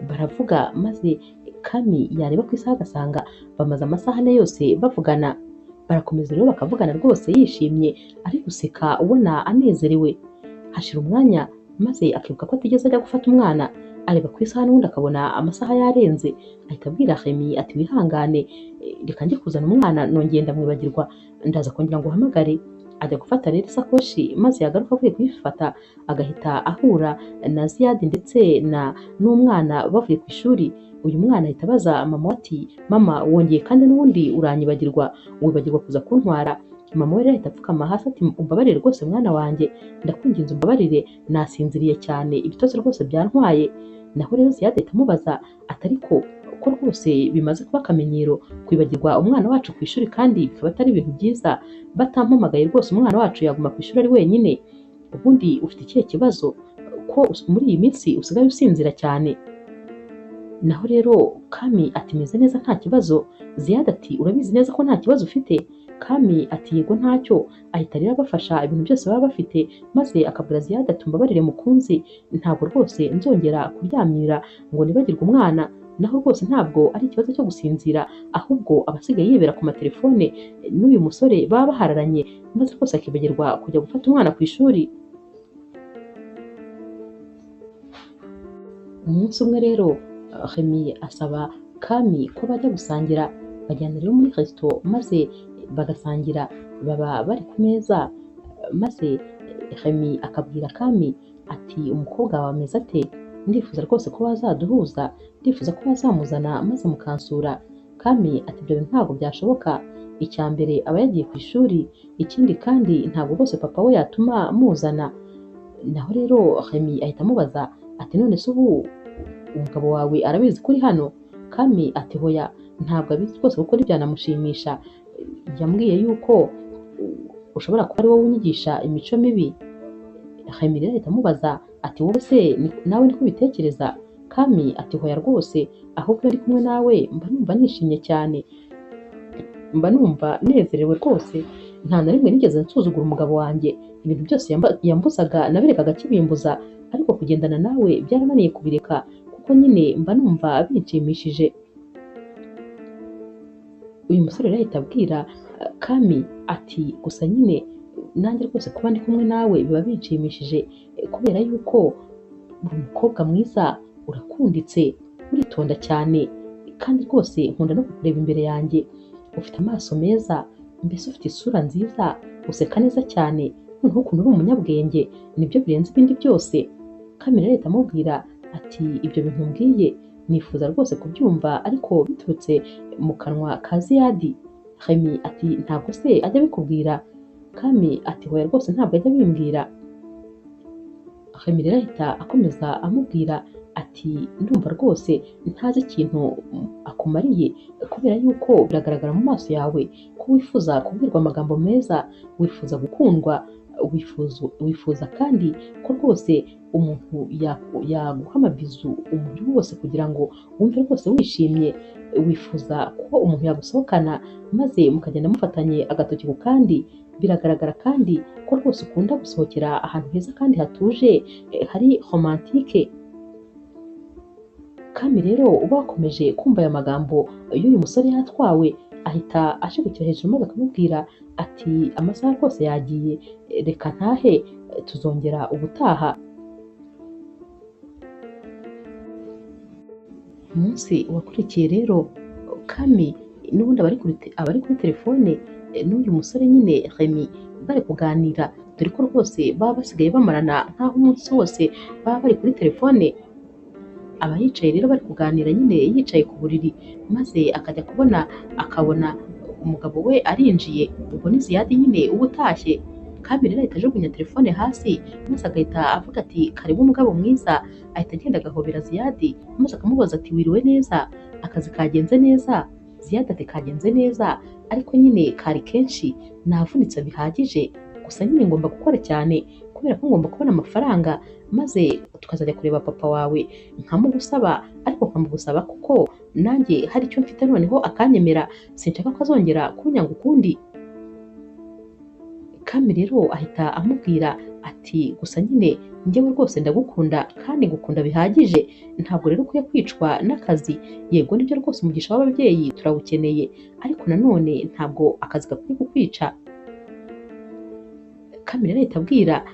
baravuga, maze Kami yareba ku isaha agasanga bamaze amasaha 4 yose bavugana. Barakomeza rero bakavugana rwose yishimye, ari guseka ubona anezerewe. Hashira umwanya maze akibuka ko atigeze ajya gufata umwana, areba ku isaha n'ubundi akabona amasaha yarenze, ahita abwira Remy ati wihangane, reka njye kuzana umwana nongeye ndamwibagirwa, ndaza kongera ngo uhamagare. Ajya gufata rero isakoshi, maze yagaruka avuye kuyifata agahita ahura na Ziyadi ndetse na n'umwana bavuye ku ishuri. Uyu mwana ahita abaza mama we ati mama wongeye kandi n'ubundi uranyibagirwa, wibagirwa kuza kuntwara. Mama we rero ahita apfukama hasi ati umbabarire rwose mwana wanjye, ndakwinginze umbabarire, nasinziriye cyane, ibitotsi rwose byantwaye. Naho rero Ziyadi ahita amubaza ati ariko ko rwose bimaze kuba akamenyero kwibagirwa umwana wacu ku ishuri kandi bikaba atari ibintu byiza, batampamagaye rwose umwana wacu yaguma ku ishuri ari wenyine, ubundi ufite ikihe kibazo ko muri iyi minsi usigaye usinzira cyane? Naho rero Kami ati meze neza nta kibazo. Ziyadi ati urabizi neza ko nta kibazo ufite? Kami ati yego ntacyo. Ahita rero abafasha ibintu byose baba bafite, maze akabwira Ziyadi ati umbabarire mukunzi, ntabwo rwose nzongera kuryamira ngo nibagirwe umwana. Naho rwose ntabwo ari ikibazo cyo gusinzira, ahubwo abasigaye yibera ku matelefone n'uyu musore baba bahararanye, maze rwose akibagirwa kujya gufata umwana ku ishuri. Umunsi umwe rero Remy asaba Kami ko bajya gusangira, bajyana rero muri resto maze bagasangira, baba bari ku meza, maze Remy akabwira Kami ati umukobwa wawe ameze ate? Ndifuza rwose ko wazaduhuza, ndifuza ko wazamuzana maze mukansura. Kami ati ibyo bintu ntabwo byashoboka, icya mbere aba yagiye ku ishuri, ikindi kandi ntabwo rwose papa we yatuma muzana. Naho rero Remy ahita amubaza ati none se ubu umugabo wawe arabizi ko uri hano? Kami ati hoya ntabwo abizi rwose kuko ntibyanamushimisha, yambwiye yuko ushobora kuba ari wowe unyigisha imico mibi. Remy rero ahita amubaza ati wowe se nawe niko ubitekereza? Kami ati hoya rwose, ahubwo iyo ndi kumwe nawe mba numva nishimye cyane, mba numva nezerewe rwose, nta na rimwe nigeze nsuzugura umugabo wanjye, ibintu byose yambuzaga nabirekaga akibimbuza, ariko kugendana nawe byarananiye kubireka kuko nyine mba numva binshimishije. Uyu musore rero ahita abwira Kami ati gusa nyine nanjye rwose kuba ndi kumwe nawe biba binshimishije, kubera yuko uri umukobwa mwiza, urakunditse, uritonda cyane, kandi rwose nkunda no kukureba imbere yanjye, ufite amaso meza, mbese ufite isura nziza, useka neza cyane, noneho ukuntu uri umunyabwenge nibyo birenze ibindi byose. Kami rero ahita amubwira ati ibyo bintu mbwiye nifuza rwose kubyumva ariko biturutse mu kanwa ka Ziyadi. Remy ati ntabwo se ajya abikubwira? Kami ati hoya rwose ntabwo ajya abimbwira. Remy rero ahita akomeza amubwira ati ndumva rwose ntazi ikintu akumariye, kubera yuko biragaragara mu maso yawe ko wifuza kubwirwa amagambo meza, wifuza gukundwa, wifuza kandi ko rwose umuntu yaguha amabizu umubiri wose kugira ngo wumve rwose wishimye, wifuza ko umuntu yagusohokana maze mukagenda mufatanye agatoki ku kandi. Biragaragara kandi ko rwose ukunda gusohokera ahantu heza kandi hatuje, hari romantike. Kami rero uba wakomeje kumva aya magambo y'uyu musore yatwawe, ahita ashigukira hejuru maze akamubwira ati amasaha rwose yagiye, reka ntahe, tuzongera ubutaha. Umunsi wakurikiye rero Kami n'ubundi abari kuri telefone n'uyu musore nyine Remy bari kuganira, dore ko rwose baba basigaye bamarana nk'aho umunsi wose baba bari kuri telefone. Aba yicaye rero bari kuganira nyine yicaye ku buriri, maze akajya kubona akabona umugabo we arinjiye, ubwo ni Ziyadi nyine uba utashye. Kami rero ahita ajugunya telefone hasi maze agahita avuga ati karibu mugabo mwiza. Ahita agenda agahobera Ziyadi maze akamubaza ati wiriwe neza, akazi kagenze neza? Ziyadi ati kagenze neza, ariko nyine kari kenshi, navunitse bihagije, gusa nyine ngomba gukora cyane kubera ko ngomba kubona amafaranga maze tukazajya kureba papa wawe nkamugusaba, ariko nkamugusaba kuko nanjye hari icyo mfite noneho akanyemera, sinshaka ko azongera kunyanga ukundi. Kami rero ahita amubwira ati gusa nyine njyewe rwose ndagukunda kandi ngukunda bihagije, ntabwo rero ukwiye kwicwa n'akazi. Yego nibyo rwose umugisha w'ababyeyi turawukeneye, ariko nanone ntabwo akazi gakwiye kukwica. Kami rero ahita abwira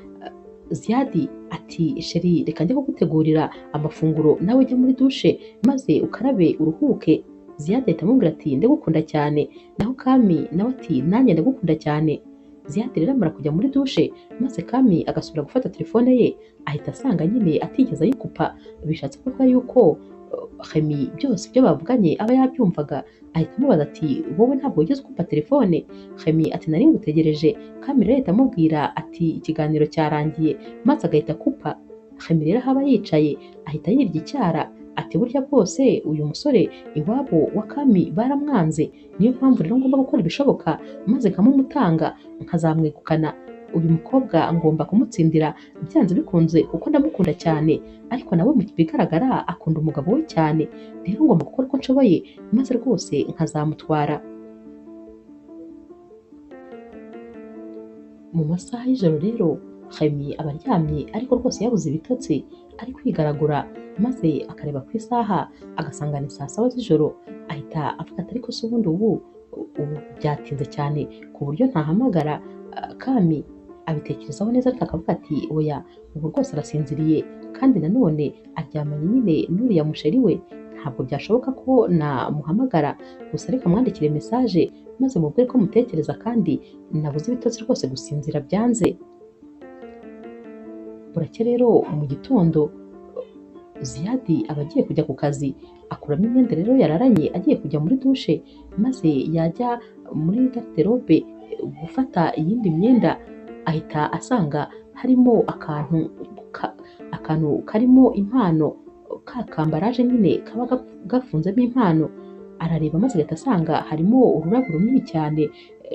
Ziyadi ati sheri reka njye kugutegurira amafunguro nawe ujya muri dushe maze ukarabe uruhuke. Ziyadi ahita amubwira ati ndagukunda cyane, naho Kami nawe ati nanjye ndagukunda cyane. Ziyadi rero amara kujya muri dushe maze Kami agasubira gufata telefone ye, ahita asanga nyine atigeze ayikupa, bishatse kuvuga yuko Remy byose ibyo bavuganye aba yabyumvaga. Ahita amubaza ati wowe ntabwo wigeze ukupa telefone? Remy ati nari ngutegereje. Kami rero ahita amubwira ati ikiganiro cyarangiye, maze agahita akupa. Remy rero aho aba yicaye ahita yirya icyara ati burya bwose uyu musore iwabo wa Kami baramwanze, niyo mpamvu rero ngomba gukora ibishoboka maze nkamumutanga nkazamwegukana. Uyu mukobwa ngomba kumutsindira byanze bikunze kuko ndamukunda cyane, ariko nawe mu bigaragara akunda umugabo we cyane, rero ngomba gukora uko nshoboye maze rwose nkazamutwara. Mu masaha y'ijoro rero Remy aba aryamye ariko rwose yabuze ibitotsi, ari kwigaragura maze akareba ku isaha agasanga ni saa 7 z'ijoro. Ahita avuga ati ariko se ubundi ubu byatinze cyane ku buryo ntahamagara Kami. Abitekerezaho neza ariko akavuga ati oya ubu rwose arasinziriye, kandi nanone aryamanye nyine n'uriya musheri we, ntabwo byashoboka ko namuhamagara, gusa reka mwandikire message maze mubwire ko mutekereza kandi nabuze ibitotsi rwose gusinzira byanze. Buracya rero mu gitondo Ziyadi aba agiye kujya ku kazi, akuramo imyenda rero yararanye agiye kujya muri dushe, maze yajya muri garderobe gufata iyindi myenda ahita asanga harimo akantu karimo impano, ka kambaraje nyine kaba gafunzemo impano. Arareba maze agahita asanga harimo ururabo runini cyane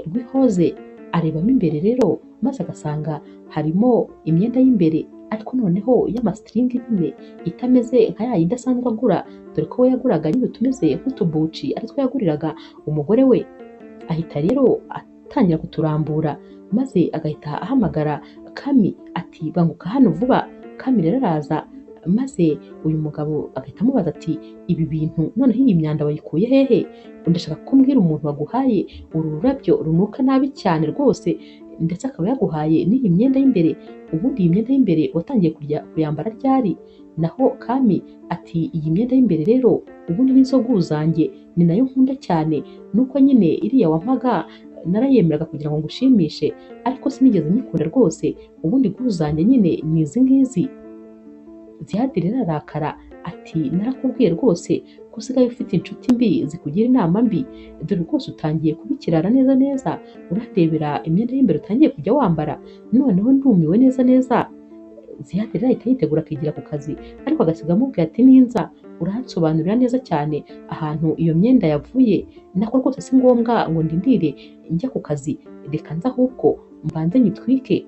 rw'iroze, arebamo imbere rero maze agasanga harimo imyenda y'imbere, ariko noneho y'amasitingi nyine itameze nka ya yindi asanzwe agura, dore ko we yaguraga nyine utumeze nk'utubuci aritwo yaguriraga umugore we. Ahita rero atangira kuturambura maze agahita ahamagara Kami ati banguka hano vuba. Kami rero araza maze uyu mugabo agahita amubaza ati ibi bintu noneho iyi myanda wayikuye hehe? Ndashaka kumbwira umuntu waguhaye uru rurabyo runuka nabi cyane rwose, ndetse akaba yaguhaye n'iyi myenda y'imbere, ubundi iyi myenda y'imbere watangiye kuyambara ryari? Naho Kami ati iyi myenda y'imbere rero ubundi nizo zanjye, ni nayo nkunda cyane, nuko nyine iriya wampaga narayemeraga kugira ngo ngushimishe, ariko sinigeze nyikunda rwose, ubundi zanjye nyine ni izi ngizi. Ziyadi rero arakara ati narakubwiye rwose ko usigaye ufite inshuti mbi zikugira inama mbi, dore rwose utangiye kubikirara neza neza, urandebera imyenda y'imbere utangiye kujya wambara, noneho ndumiwe neza neza. Ziyadi rero ahita yitegura akigira ku kazi, ariko agasiga amubwira ati ninza uransobanurira neza cyane ahantu iyo myenda yavuye, nako rwose si ngombwa ngo ndindire njya ku kazi, reka nza ahubwo mbanze nyitwike.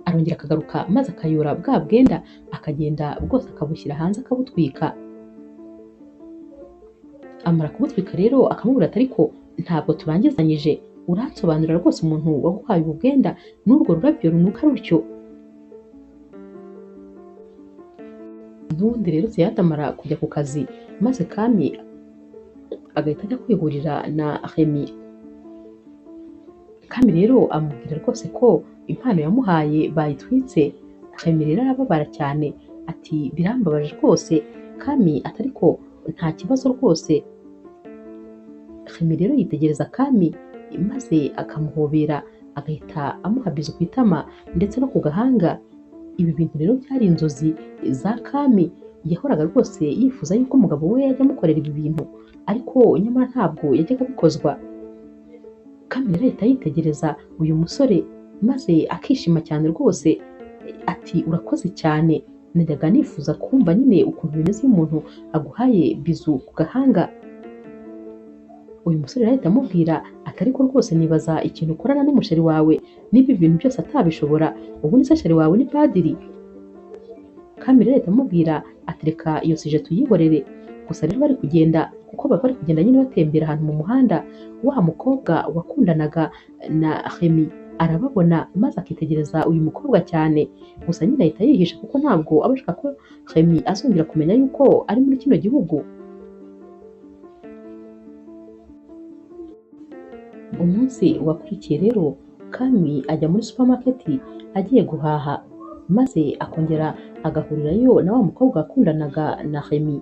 Arongera akagaruka maze akayora bwa bwenda akagenda bwose akabushyira hanze akabutwika. Amara kubutwika rero akamubwira ati ariko ntabwo turangizanyije, uransobanurira rwose umuntu waguhaye ubu bwenda n'urwo rurabyo runuka rutyo. N'ubundi rero Ziyadi amara kujya ku kazi maze Kami agahita ajya kwihurira na Remy. Kami rero amubwira rwose ko impano yamuhaye bayitwitse. Remy rero arababara cyane ati birambabaje rwose. Kami ati ariko nta kibazo rwose. Remy rero yitegereza Kami maze akamuhobera agahita amuha bizu ku itama ndetse no ku gahanga. Ibi bintu rero byari inzozi za Kami, yahoraga rwose yifuza yuko umugabo we yajya amukorera ibi bintu, ariko nyamara ntabwo yajyaga abikozwa. Kami rero ahita yitegereza uyu musore Maze akishima cyane rwose, ati urakoze cyane, najyaga nifuza kumva nyine ukuntu bimeze iyo umuntu aguhaye bizu ku gahanga. Uyu musore rero ahita amubwira ati ariko rwose nibaza ikintu ukorana n'umusheri wawe, niba ibintu byose atabishobora, ubundi se sheri wawe ni padiri? Kami rero ahita amubwira ati reka iyo sije tuyihorere. Gusa rero bari kugenda, kuko baba bari kugenda nyine batembera ahantu mu muhanda, wa mukobwa wakundanaga na Remy arababona maze akitegereza uyu mukobwa cyane. Gusa nyine ahita yihisha kuko ntabwo aba ashaka ko Remy azongera kumenya yuko ari muri kino gihugu. Umunsi wakurikiye rero Kami ajya muri supermarket agiye guhaha, maze akongera agahurirayo na wa mukobwa wakundanaga na Remy.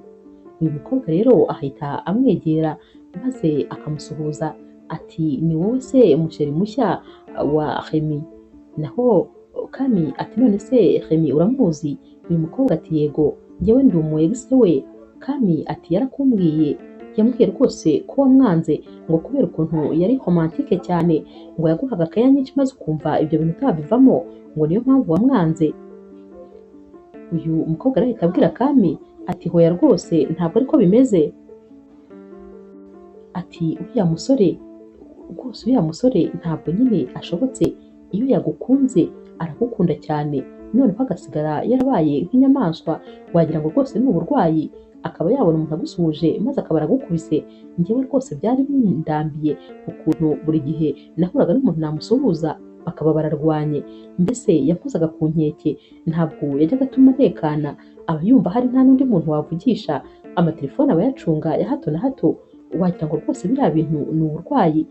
Uyu mukobwa rero ahita amwegera maze akamusuhuza ati ni wowe se musheri mushya wa Remy? Naho Kami ati none se Remy uramuzi? Uyu mukobwa ati yego, njyewe ndi umu ex we. Kami ati yarakumbwiye, yambwiye rwose ko wamwanze ngo kubera ukuntu yari romantike cyane, ngo yaguhaga akaya nyinshi maze ukumva ibyo bintu utabivamo, ngo niyo mpamvu wamwanze. Uyu mukobwa arahita abwira Kami ati hoya rwose ntabwo ariko bimeze, ati uriya musore rwose, uriya musore ntabwo nyine ashobotse, iyo yagukunze aragukunda cyane, noneho agasigara yarabaye nk'inyamaswa, wagira ngo rwose ni uburwayi, akaba yabona umuntu agusuhuje maze akaba aragukubise. Njyewe rwose byari bindambiye ukuntu buri gihe nahuraga n'umuntu namusuhuza bakaba bararwanye, mbese yakozaga ku nkeke, ntabwo yajyaga atuma ntekana, aba yumva hari nta n'undi muntu wavugisha, amatelefone aba yacunga ya hato na hato, wagira ngo rwose biriya bintu ni uburwayi.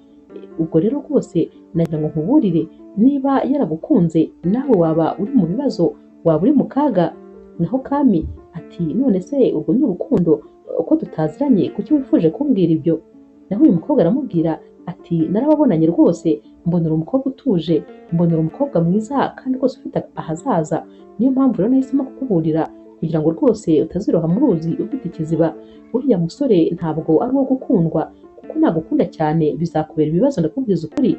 Ubwo rero rwose nagira ngo nkuburire, niba yaragukunze nawe waba uri mu bibazo, waba uri mu kaga. Naho Kami ati none se urwo ni urukundo, uko tutaziranye kuki wifuje kumbwira ibyo? Naho uyu mukobwa aramubwira ati narababonanye rwose, mbonera umukobwa utuje, mbonera umukobwa mwiza kandi rwose ufite ahazaza, niyo mpamvu rero nahisemo kukuburira kugira ngo rwose utaziroha mu ruzi ufite ikiziba. Uriya musore ntabwo ari uwo gukundwa, kuko nagukunda cyane bizakubera ibibazo, ndakubwiza ukuri.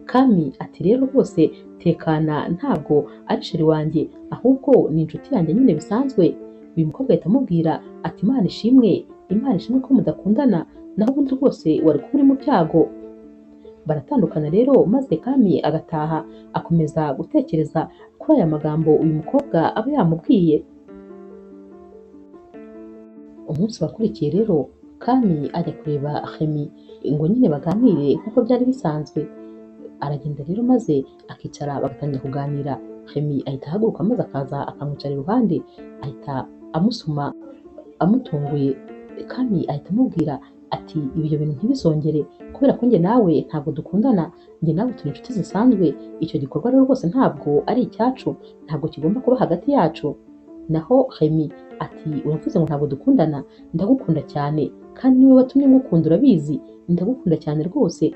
Kami ati rero rwose tekana, ntabwo ari sheri wanjye, ahubwo ni inshuti yanjye nyine bisanzwe. Uyu mukobwa ahita amubwira ati Imana ishimwe, Imana ishimwe ko mudakundana, naho ubundi rwose wari kuba uri mu byago. Baratandukana rero, maze Kami agataha akomeza gutekereza kuri aya magambo uyu mukobwa aba yamubwiye. Umunsi wakurikiye rero Kami ajya kureba Remy ngo nyine baganire nk'uko byari bisanzwe. Aragenda rero maze akicara bagatangira kuganira. Remy ahita ahaguruka maze akaza akamwicara iruhande, ahita amusoma amutunguye. Kami ahita amubwira ati ibyo bintu ntibizongere, kubera ko njye nawe ntabwo dukundana, njye nawe turi inshuti zisanzwe, icyo gikorwa rero rwose ntabwo ari icyacu, ntabwo kigomba kuba hagati yacu. Naho Remy ati uravuze ngo ntabwo dukundana, ndagukunda cyane kandi niwe watumye ngukunda urabizi, ndagukunda cyane rwose,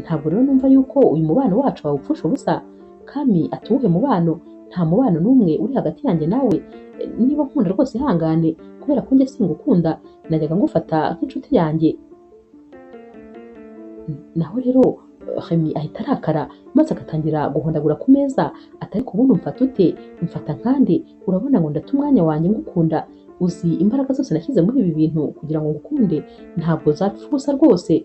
ntabwo rero numva yuko uyu mubano wacu wawupfusha ubusa. Kami ati uwuhe mubano? Nta mubano n'umwe uri hagati yanjye nawe, niba nkunda rwose ihangane, kubera ko njye singukunda, najyaga ngufata nk'inshuti yanjye. Naho rero Remy ahita arakara maze agatangira guhondagura ku meza, ati ariko ubundi umfata ute? Umfata nkande? Urabona ngo ndata umwanya wanjye ngukunda, uzi imbaraga zose nashyize muri ibi bintu kugira ngo ngukunde, ntabwo zapfa ubusa rwose.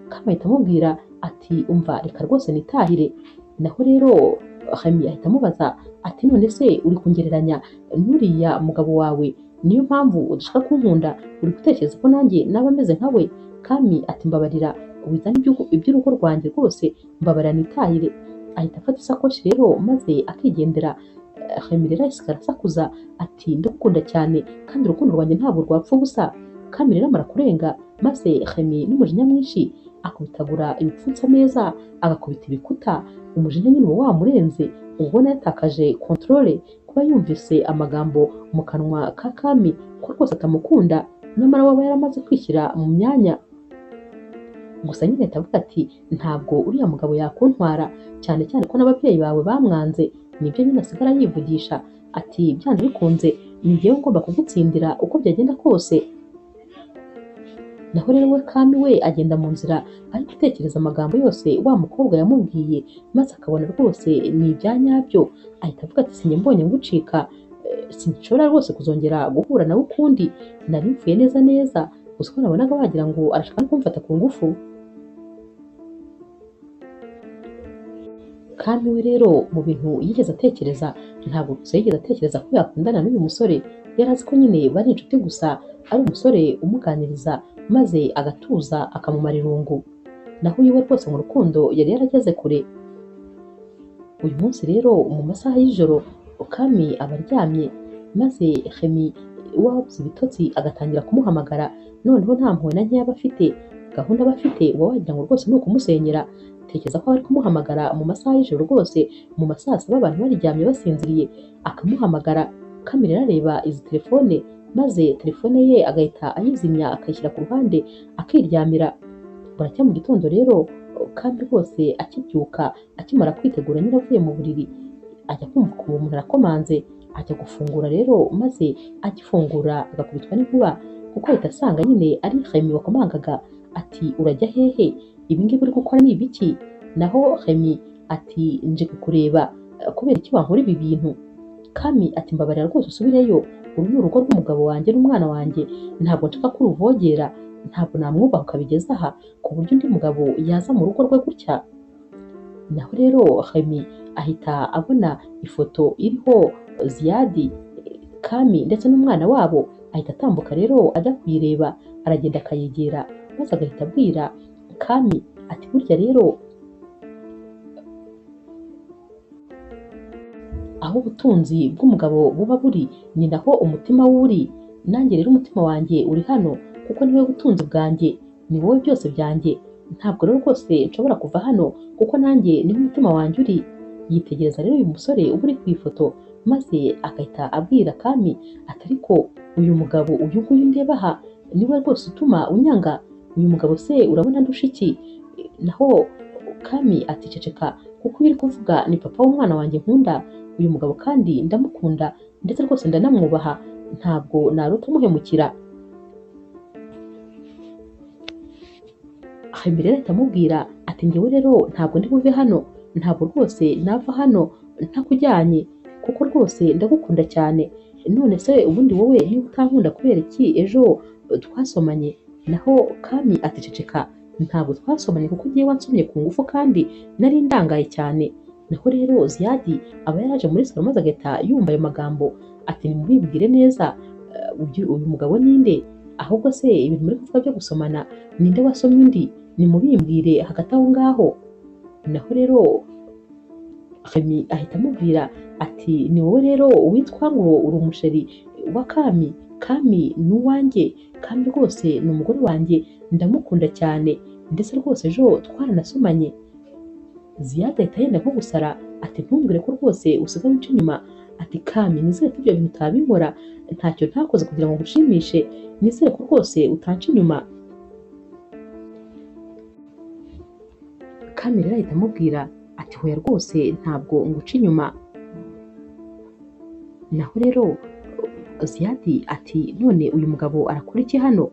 Kami ahita amubwira ati umva reka rwose nitahire. Naho rero Remy ahita amubaza ati none se uri kungereranya n'uriya mugabo wawe, niyo mpamvu udashaka kunkunda, uri gutekereza ko nanjye naba meze nkawe? Kami ati mbabarira, wizane iby'urugo rwanjye rwose, mbabarira nitahire. Ahita afata isakoshi rero maze akigendera. Remy rero asigara asakuza ati ndagukunda cyane kandi urukundo rwanjye ntabwo rwapfa ubusa. Kami rero amara kurenga, maze Remy n'umujinya mwinshi akubitagura ibipfunsi ameza, agakubita ibikuta, umujinya nyine uba wamurenze, ubona yatakaje controle kuba yumvise amagambo mu kanwa ka Kami ko rwose atamukunda, nyamara waba yaramaze kwishyira mu myanya. Gusa nyine ahita avuga ati ntabwo uriya mugabo yakuntwara, cyane cyane ko n'ababyeyi bawe bamwanze, nibyo nyine asigara yivugisha ati byanze bikunze ni njyewe ngomba kugutsindira uko byagenda kose. Naho rero we Kami we agenda mu nzira ari gutekereza amagambo yose wa mukobwa yamubwiye, maze akabona rwose ni ibya nyabyo, ahita avuga ati sinjye mbonye ngucika, sinshobora rwose kuzongera guhura nawe ukundi, nari mvuye neza neza, gusa uko nabonaga wagira ngo arashaka no kumfata ku ngufu. Kami we rero mu bintu yigeze atekereza, ntabwo gusa yigeze atekereza ko yakundana n'uyu musore, yari azi ko nyine bari inshuti gusa, ari umusore umuganiriza maze agatuza akamumara irungu. Naho uyu we rwose mu rukundo yari yarageze kure. Uyu munsi rero mu masaha y'ijoro Kami aba aryamye, maze Remy wabuze ibitotsi agatangira kumuhamagara, noneho nta mpuhwe na nkeya aba afite, gahunda aba afite uba wagira ngo rwose ni ukumusenyera. Tekereza ko ari kumuhamagara mu masaha y'ijoro rwose, mu masaha saba abantu baryamye basinziriye, akamuhamagara. Kami rero areba izi telefone, maze telefone ye agahita ayizimya akayishyira ku ruhande akiryamira. Buracya mu gitondo rero Kami rwose akibyuka akimara kwitegura nyine avuye mu buriri, ajya kumva ukuntu umuntu arakomanze, ajya gufungura rero, maze agifungura agakubitwa n'inkuba, kuko ahita asanga nyine ari Remy wakomangaga, ati urajya hehe, ibi ngibi uri gukora ni ibiki? Naho Remy ati nje kukureba, kubera iki wankora ibi bintu? Kami ati mbabarira rwose usubireyo, uru ni urugo rw'umugabo wanjye n'umwana wanjye, ntabwo nshaka ko uruvogera, ntabwo namwubaha ukabigeza aha, ku buryo undi mugabo yaza mu rugo rwe gutya. Naho rero Remy ahita abona ifoto iriho Ziyadi, Kami ndetse n'umwana wabo, ahita atambuka rero ajya kuyireba, aragenda akayegera, maze agahita abwira Kami ati burya rero aho ubutunzi bw'umugabo buba buri ni naho umutima we uri, nanjye rero umutima wanjye uri hano kuko niwe butunzi bwanjye, ni wowe byose byanjye, ntabwo rero rwose nshobora kuva hano kuko nanjye niho umutima wanjye uri. Yitegereza rero uyu musore uba uri ku ifoto, maze agahita abwira Kami ati ariko uyu mugabo uyu nguyu ndeba aha niwe rwose utuma unyanga, uyu mugabo se urabona ndusha iki? Naho Kami ati ceceka, kuko iyo uri kuvuga ni papa w'umwana wanjye nkunda, uyu mugabo kandi ndamukunda ndetse rwose ndanamwubaha, ntabwo narota muhemukira. Remy rero ahita amubwira ati njyewe rero ntabwo ndi buve hano, ntabwo rwose nava hano ntakujyanye, kuko rwose ndagukunda cyane. None se ubundi wowe niba utankunda kubera iki ejo twasomanye? Naho Kami ati ceceka, ntabwo twasomanye kuko ugiye wansomye ku ngufu kandi nari ndangaye cyane. Naho rero Ziyadi aba yaraje muri salo maze agahita yumva ayo magambo, ati nimubibwire neza, uyu mugabo ninde? Ahubwo se ibintu muri kuvuga byo gusomana ninde wasomye undi? Nimubimbwire hagati aho ngaho. Naho rero Remy ahita amubwira ati ni wowe rero witwa ngo uri umusheri wa Kami, Kami ni uwanjye, Kami rwose ni umugore wanjye, ndamukunda cyane ndetse rwose ejo twaranasomanye. Ziyadi ahita yenda nko gusara, ati ntumbwire ko rwose usigaye unca inyuma, ati Kami nizere ko ibyo bintu utabinkora, ntacyo ntakoze kugira ngo ngushimishe, nizere ko rwose utanca inyuma. Kami rero ahita amubwira ati hoya rwose ntabwo nguca inyuma. Naho rero Ziyadi ati none uyu mugabo arakora iki hano?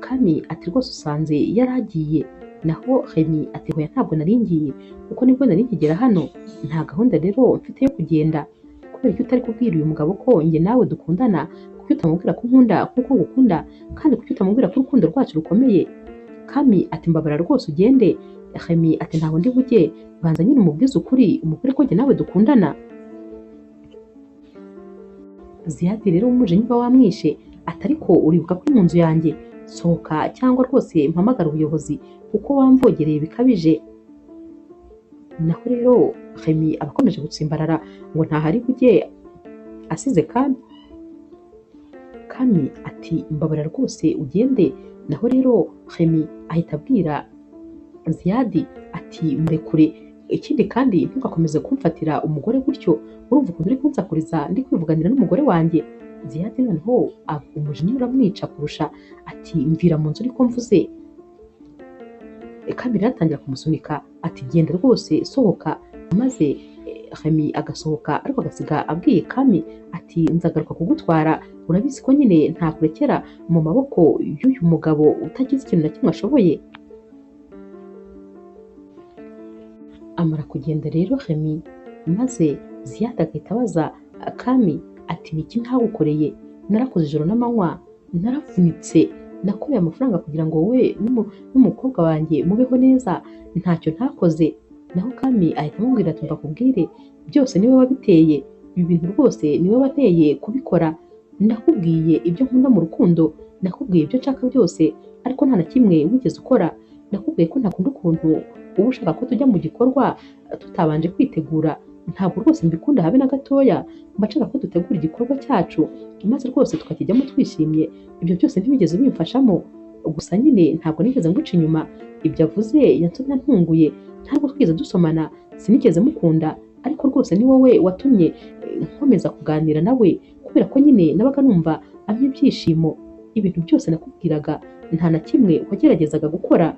Kami ati rwose usanze yaragiye. Naho Remy ati hoya ntabwo nari ngiye, kuko nibwo nari nkigera hano, nta gahunda rero mfite yo kugenda. Kubera ko utari kubwira uyu mugabo ko njye nawe dukundana, kuki utamubwira ko nkunda kuko ngukunda, kandi kuki utamubwira ko urukundo rwacu rukomeye? Kami ati mbabara rwose ugende. Remy ati ntaho ndi bujye, banza nyine umubwize ukuri, umubwire ko njye nawe dukundana. Ziyadi rero umujinya uba wamwishe, ati ariko uribuka ko mu nzu yanjye, sohoka cyangwa rwose mpamagara ubuyobozi kuko wamvogereye bikabije. Naho rero Remy aba akomeje gutsimbarara ngo ntahari bujye asize Kami. Kami ati mbabara rwose ugende. Naho rero Remy ahita abwira Ziyadi ati murekure, ikindi kandi ntugakomeze kumfatira umugore gutyo, urumva ukuntu uri kunsakuriza ndi kwivuganira n'umugore wanjye. Ziyadi noneho umujinya uramwica kurusha, ati mvira mu nzu ariko mvuze. Kami rero atangira kumusunika ati genda rwose sohoka, maze Remy agasohoka ariko agasiga abwiye Kami ati nzagaruka kugutwara, urabizi ko nyine ntakurekera mu maboko y'uyu mugabo utagize ikintu na kimwe ashoboye. Amara kugenda rero Remy, maze Ziyad agahita abaza Kami ati ni iki ntagukoreye? Narakoze ijoro n'amanywa, naravunitse, nakoreye amafaranga kugira ngo wowe n'umukobwa wanjye mubeho neza, ntacyo ntakoze. Naho Kami ahita amubwira ati mbakubwire byose niwe wabiteye, ibi bintu rwose niwe wateye kubikora, nakubwiye ibyo nkunda mu rukundo, nakubwiye ibyo nshaka byose, ariko nta na kimwe wigeze ukora. Nakubwiye ko ntakunda ukuntu uba ushaka ko tujya mu gikorwa tutabanje kwitegura, ntabwo rwose mbikunda habe na gatoya, mba nshaka ko dutegura igikorwa cyacu maze rwose tukakijyamo twishimye. Ibyo byose ntibigeze bimfashamo, gusa nyine ntabwo nigeze nguca inyuma. Ibyo avuze yansomye antunguye, ntabwo twigeze dusomana, sinigeze mukunda, ariko rwose ni wowe watumye nkomeza kuganira nawe, kubera ko nyine nabaga numva ampa ibyishimo. Ibintu byose nakubwiraga nta na kimwe wageragezaga gukora.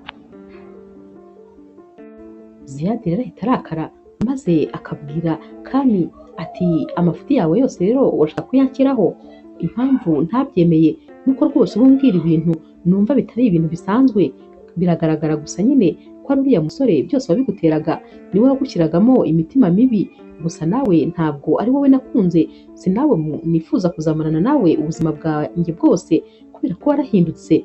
Ziyad rero ahita arakara maze akabwira Kami ati amafuti yawe yose rero urashaka kuyanshyiraho, impamvu ntabyemeye nuko rwose uba umbwira ibintu numva bitari ibintu bisanzwe, biragaragara gusa nyine ko ari uriya musore byose wabiguteraga, niwe wagushyiragamo imitima mibi, gusa nawe ntabwo ari wowe nakunze, si nawe nifuza kuzamarana nawe ubuzima bwanjye bwose kubera ko warahindutse.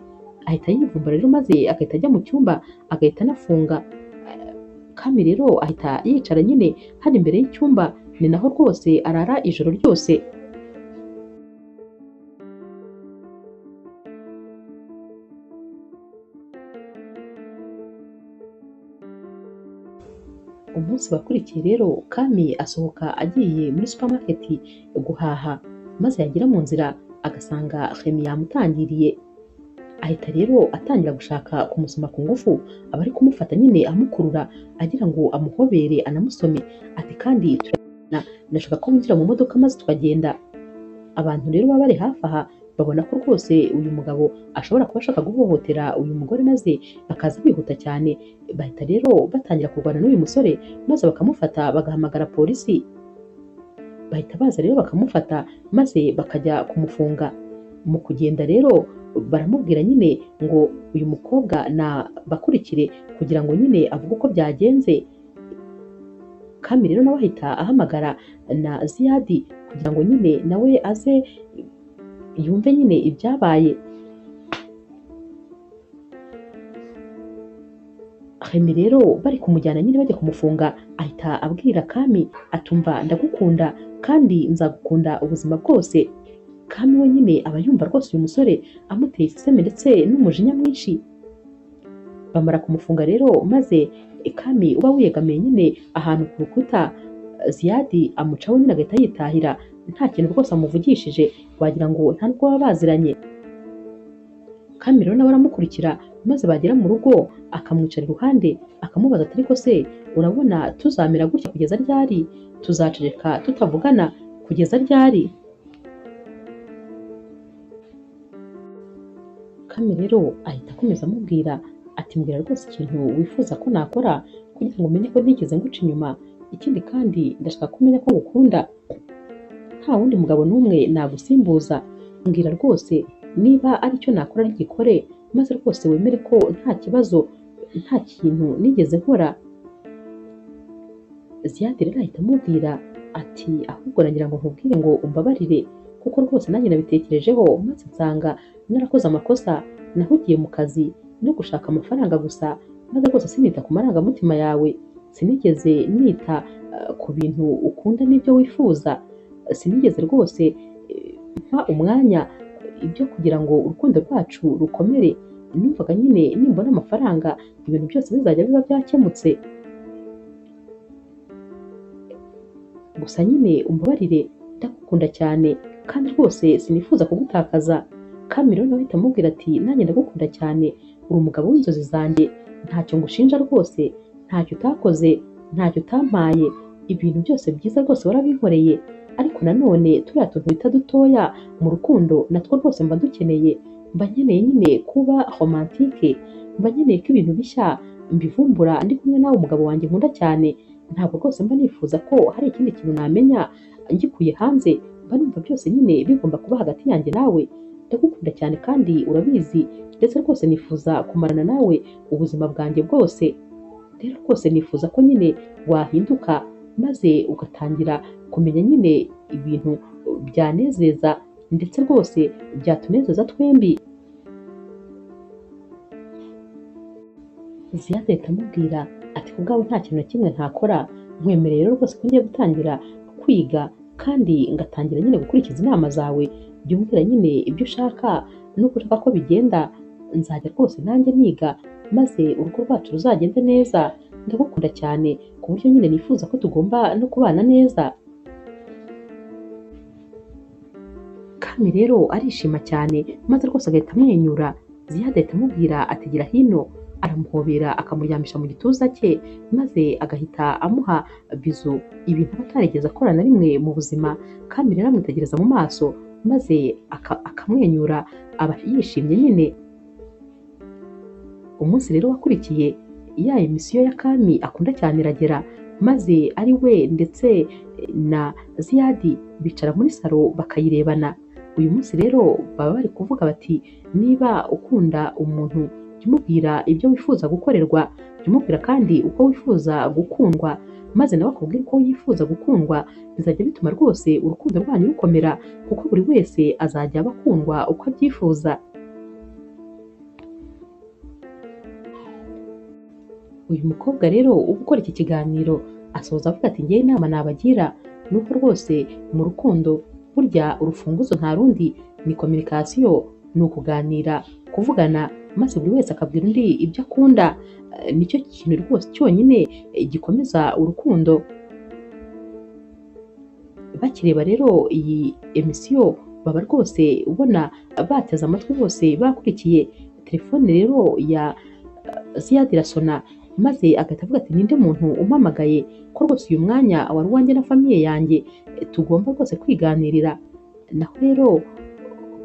Ahita yivumbura rero maze agahita ajya mu cyumba agahita anafunga. Kami rero ahita yicara nyine hano imbere y'icyumba, ni naho rwose arara ijoro ryose. Umunsi wakurikiye rero Kami asohoka agiye muri supermarket guhaha, maze yagera mu nzira agasanga Remy yamutangiriye. Ahita rero atangira gushaka kumusoma ku ngufu, aba ari kumufata nyine amukurura agira ngo amuhobere anamusome, ati kandi turagenda, ndashaka ko winjira mu modoka maze tukagenda. Abantu rero baba bari hafi aha babona ko rwose uyu mugabo ashobora kuba ashaka guhohotera uyu mugore, maze bakaza bihuta cyane, bahita rero batangira kurwana n'uyu musore, maze bakamufata bagahamagara polisi. Bahita baza rero bakamufata maze bakajya kumufunga. Mu kugenda rero baramubwira nyine ngo uyu mukobwa na bakurikire kugira ngo nyine avuge uko byagenze. Kami rero nawe ahita ahamagara na Ziyadi kugira ngo nyine nawe aze yumve nyine ibyabaye. Remy rero bari kumujyana nyine bajya kumufunga, ahita abwira Kami atumva ndagukunda kandi nzagukunda ubuzima bwose. Kami we nyine aba yumva rwose uyu musore amuteye iseseme ndetse n'umujinya mwinshi. Bamara kumufunga rero maze Kami uba wiyegamiye nyine ahantu ku rukuta, Ziyadi amucaho nyine agahita yitahira nta kintu rwose amuvugishije, wagira ngo nta nubwo baba baziranye. Kami rero nawe aramukurikira maze bagera mu rugo akamwicara iruhande akamubaza ati ariko se urabona tuzamera gutya kugeza ryari? Tuzaceceka tutavugana kugeza ryari? Kami rero ahita akomeza amubwira ati mbwira rwose ikintu wifuza ko nakora kugira ngo umenye ko ntigeze nguca inyuma, ikindi kandi ndashaka ko umenya ko ngukunda, nta wundi mugabo n'umwe nagusimbuza, mbwira rwose niba aricyo nakora gikore, maze rwose wemere ko nta kibazo, nta kintu nigeze nkora. Ziyad rero ahita amubwira ati ahubwo nagira ngo nkubwire ngo umbabarire, kuko rwose nanjye nabitekerejeho maze nsanga narakoze amakosa, nahugiye mu kazi no gushaka amafaranga gusa, maze rwose sinita ku marangamutima yawe, sinigeze nita ku bintu ukunda n'ibyo wifuza, sinigeze rwose mpa umwanya ibyo kugira ngo urukundo rwacu rukomere, numvaga nyine nimbona amafaranga ibintu byose bizajya biba byakemutse. Gusa nyine umbabarire ndagukunda cyane kandi rwose sinifuza kugutakaza. Kami rero nawe ahita amubwira ati nanjye ndagukunda cyane, uri umugabo w'inzozi zanjye, ntacyo ngushinja rwose, ntacyo utakoze, ntacyo utampaye, ibintu byose byiza rwose warabinkoreye, ariko nanone turiya tuntu bita dutoya mu rukundo natwo rwose mba dukeneye, mba nkeneye nyine kuba romantike, mba nkeneye ko ibintu bishya mbivumbura ndi kumwe nawe umugabo wanjye nkunda cyane. Ntabwo rwose mba nifuza ko hari ikindi kintu namenya ngikuye hanze, mba numva byose nyine bigomba kuba hagati yanjye nawe. Ndagukunda cyane kandi urabizi, ndetse rwose nifuza kumarana nawe ubuzima bwanjye bwose. Rero rwose nifuza ko nyine wahinduka maze ugatangira kumenya nyine ibintu byanezeza ndetse rwose byatunezeza twembi. Ziyad ahita amubwira ati ku bwawe nta kintu na kimwe ntakora, nkwemereye rero rwose ko ngiye gutangira kwiga kandi ngatangira nyine gukurikiza inama zawe, jya umbwira nyine ibyo ushaka n'uko ushaka ko bigenda, nzajya rwose nanjye niga maze urugo rwacu ruzagende neza. Ndagukunda cyane ku buryo nyine nifuza ko tugomba no kubana neza. Kami rero arishima cyane maze rwose agahita amwenyura. Ziyad ahita amubwira ati gira hino, aramuhobera akamuryamisha mu gituza cye maze agahita amuha bizu, ibintu aba atarigeze akora na rimwe mu buzima. Kami rero amwitegereza mu maso maze akamwenyura, aba yishimye nyine. Umunsi rero wakurikiye ya emisiyo ya Kami akunda cyane iragera, maze ari we ndetse na Ziyadi bicara muri salo bakayirebana. Uyu munsi rero baba bari kuvuga bati niba ukunda umuntu jya umubwira ibyo wifuza gukorerwa, jya umubwira kandi uko wifuza gukundwa, maze nawe akubwire uko yifuza gukundwa. Bizajya bituma rwose urukundo rwanyu rukomera, kuko buri wese azajya aba akundwa uko abyifuza. Uyu mukobwa rero uba ukora iki kiganiro asoza avuga ati ngewe inama nabagira ni uko rwose mu rukundo burya urufunguzo nta rundi ni communication, ni ukuganira, kuvugana, maze buri wese akabwira undi ibyo akunda. Nicyo kintu rwose cyonyine gikomeza urukundo. Bakireba rero iyi emisiyo baba rwose ubona bateze amatwi bose bakurikiye. Telefone rero ya Ziyad irasona maze agahita avuga ati ninde muntu umpamagaye ko rwose uyu mwanya wari uwanjye na famiye yanjye tugomba rwose kwiganirira. Naho rero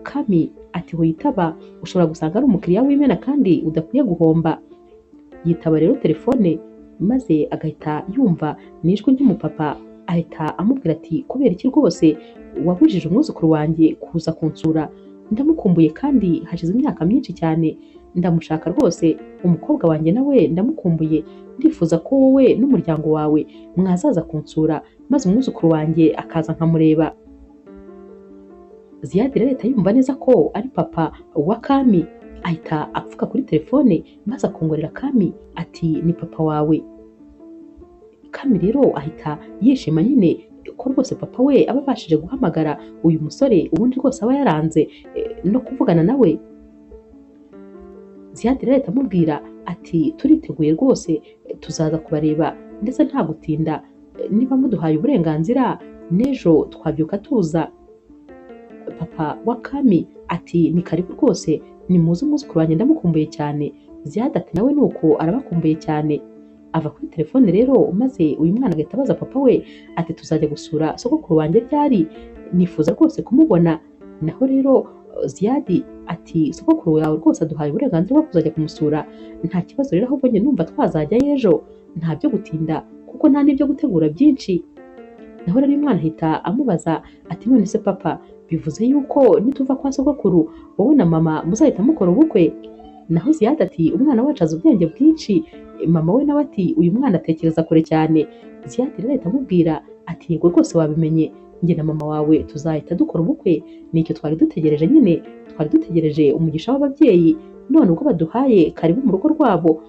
Kami ati witaba, ushobora gusanga ari umukiriya w'imena kandi udakwiye guhomba. Yitaba rero telefone maze agahita yumva ni ijwi ry'umupapa, ahita amubwira ati kubera iki rwose wabujije umwuzukuru wanjye kuza kunsura, ndamukumbuye kandi hashize imyaka myinshi cyane, ndamushaka rwose, umukobwa wanjye nawe ndamukumbuye, ndifuza ko wowe n'umuryango wawe mwazaza kunsura maze umwuzukuru wanjye akaza nkamureba. Ziyad rero ahita yumva neza ko ari papa wa Kami, ahita apfuka kuri telefone maze akongorera Kami ati ni papa wawe. Kami rero ahita yishima nyine ko rwose papa we aba abashije guhamagara uyu musore, ubundi rwose aba yaranze no kuvugana nawe. Ziyad rero ahita amubwira ati turiteguye rwose tuzaza kubareba ndetse nta gutinda, niba muduhaye uburenganzira n'ejo twabyuka tuza. Papa wa Kami ati ni karibu rwose, nimuze umwuzukuru wanjye ndamukumbuye cyane. Ziyad ati nawe nuko arabakumbuye cyane. Ava kuri telefone rero maze uyu mwana agahita abaza papa we ati tuzajya gusura sogokuru wanjye ryari, nifuza rwose kumubona. Naho rero Ziyad ati sogokuru wawe rwose aduhaye uburenganzira bwo kuzajya kumusura, nta kibazo rero ahubwo njye numva twazajya ejo, nta byo gutinda kuko nta n'ibyo gutegura byinshi. Naho rero uyu mwana ahita amubaza ati none se papa bivuze yuko nituva kwa sogokuru wowe na mama muzahita mukora ubukwe? Naho Ziyad ati umwana wacu azi ubwenge bwinshi. Mama we nawe ati uyu mwana atekereza kure cyane. Ziyad rero ahita amubwira ati yego rwose wabimenye, njye na mama wawe tuzahita dukora ubukwe, nicyo twari dutegereje nyine, twari dutegereje umugisha w'ababyeyi, none ubwo baduhaye karibu mu rugo rwabo,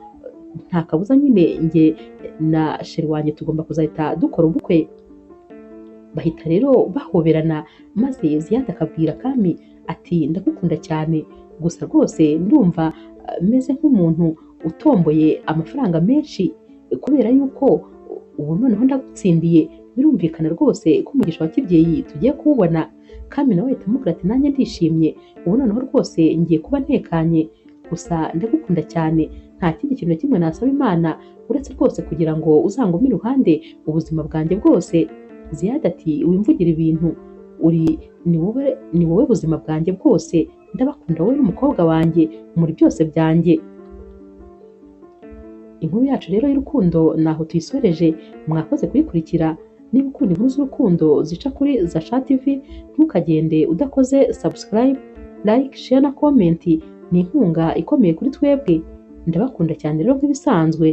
nta kabuza nyine njye na sheri wanjye tugomba kuzahita dukora ubukwe. Bahita rero bahoberana maze Ziyad akabwira Kami ati ndagukunda cyane, gusa rwose ndumva meze nk'umuntu utomboye amafaranga menshi kubera yuko ubu noneho ndagutsindiye, birumvikana rwose ko umugisha wa kibyeyi tugiye kuwubona. Kami nawe ahita amubwira ati nanjye ndishimye, ubu noneho rwose ngiye kuba ntekanye, gusa ndagukunda cyane, nta kindi kintu na kimwe nasaba Imana uretse rwose kugira ngo uzangume iruhande ubuzima bwanjye bwose. Ziyad ati wimvugira ibintu, uri ni wowe buzima bwanjye bwose, ndabakunda wowe n'umukobwa wanjye muri byose byanjye. Inkuru yacu rero y'urukundo naho tuyisoreje, mwakoze kuyikurikira. Niba ukunda inkuru z'urukundo zica kuri Zasha TV, ntukagende udakoze subscribe, like, share na comment, ni inkunga ikomeye kuri twebwe. Ndabakunda cyane rero nk'ibisanzwe.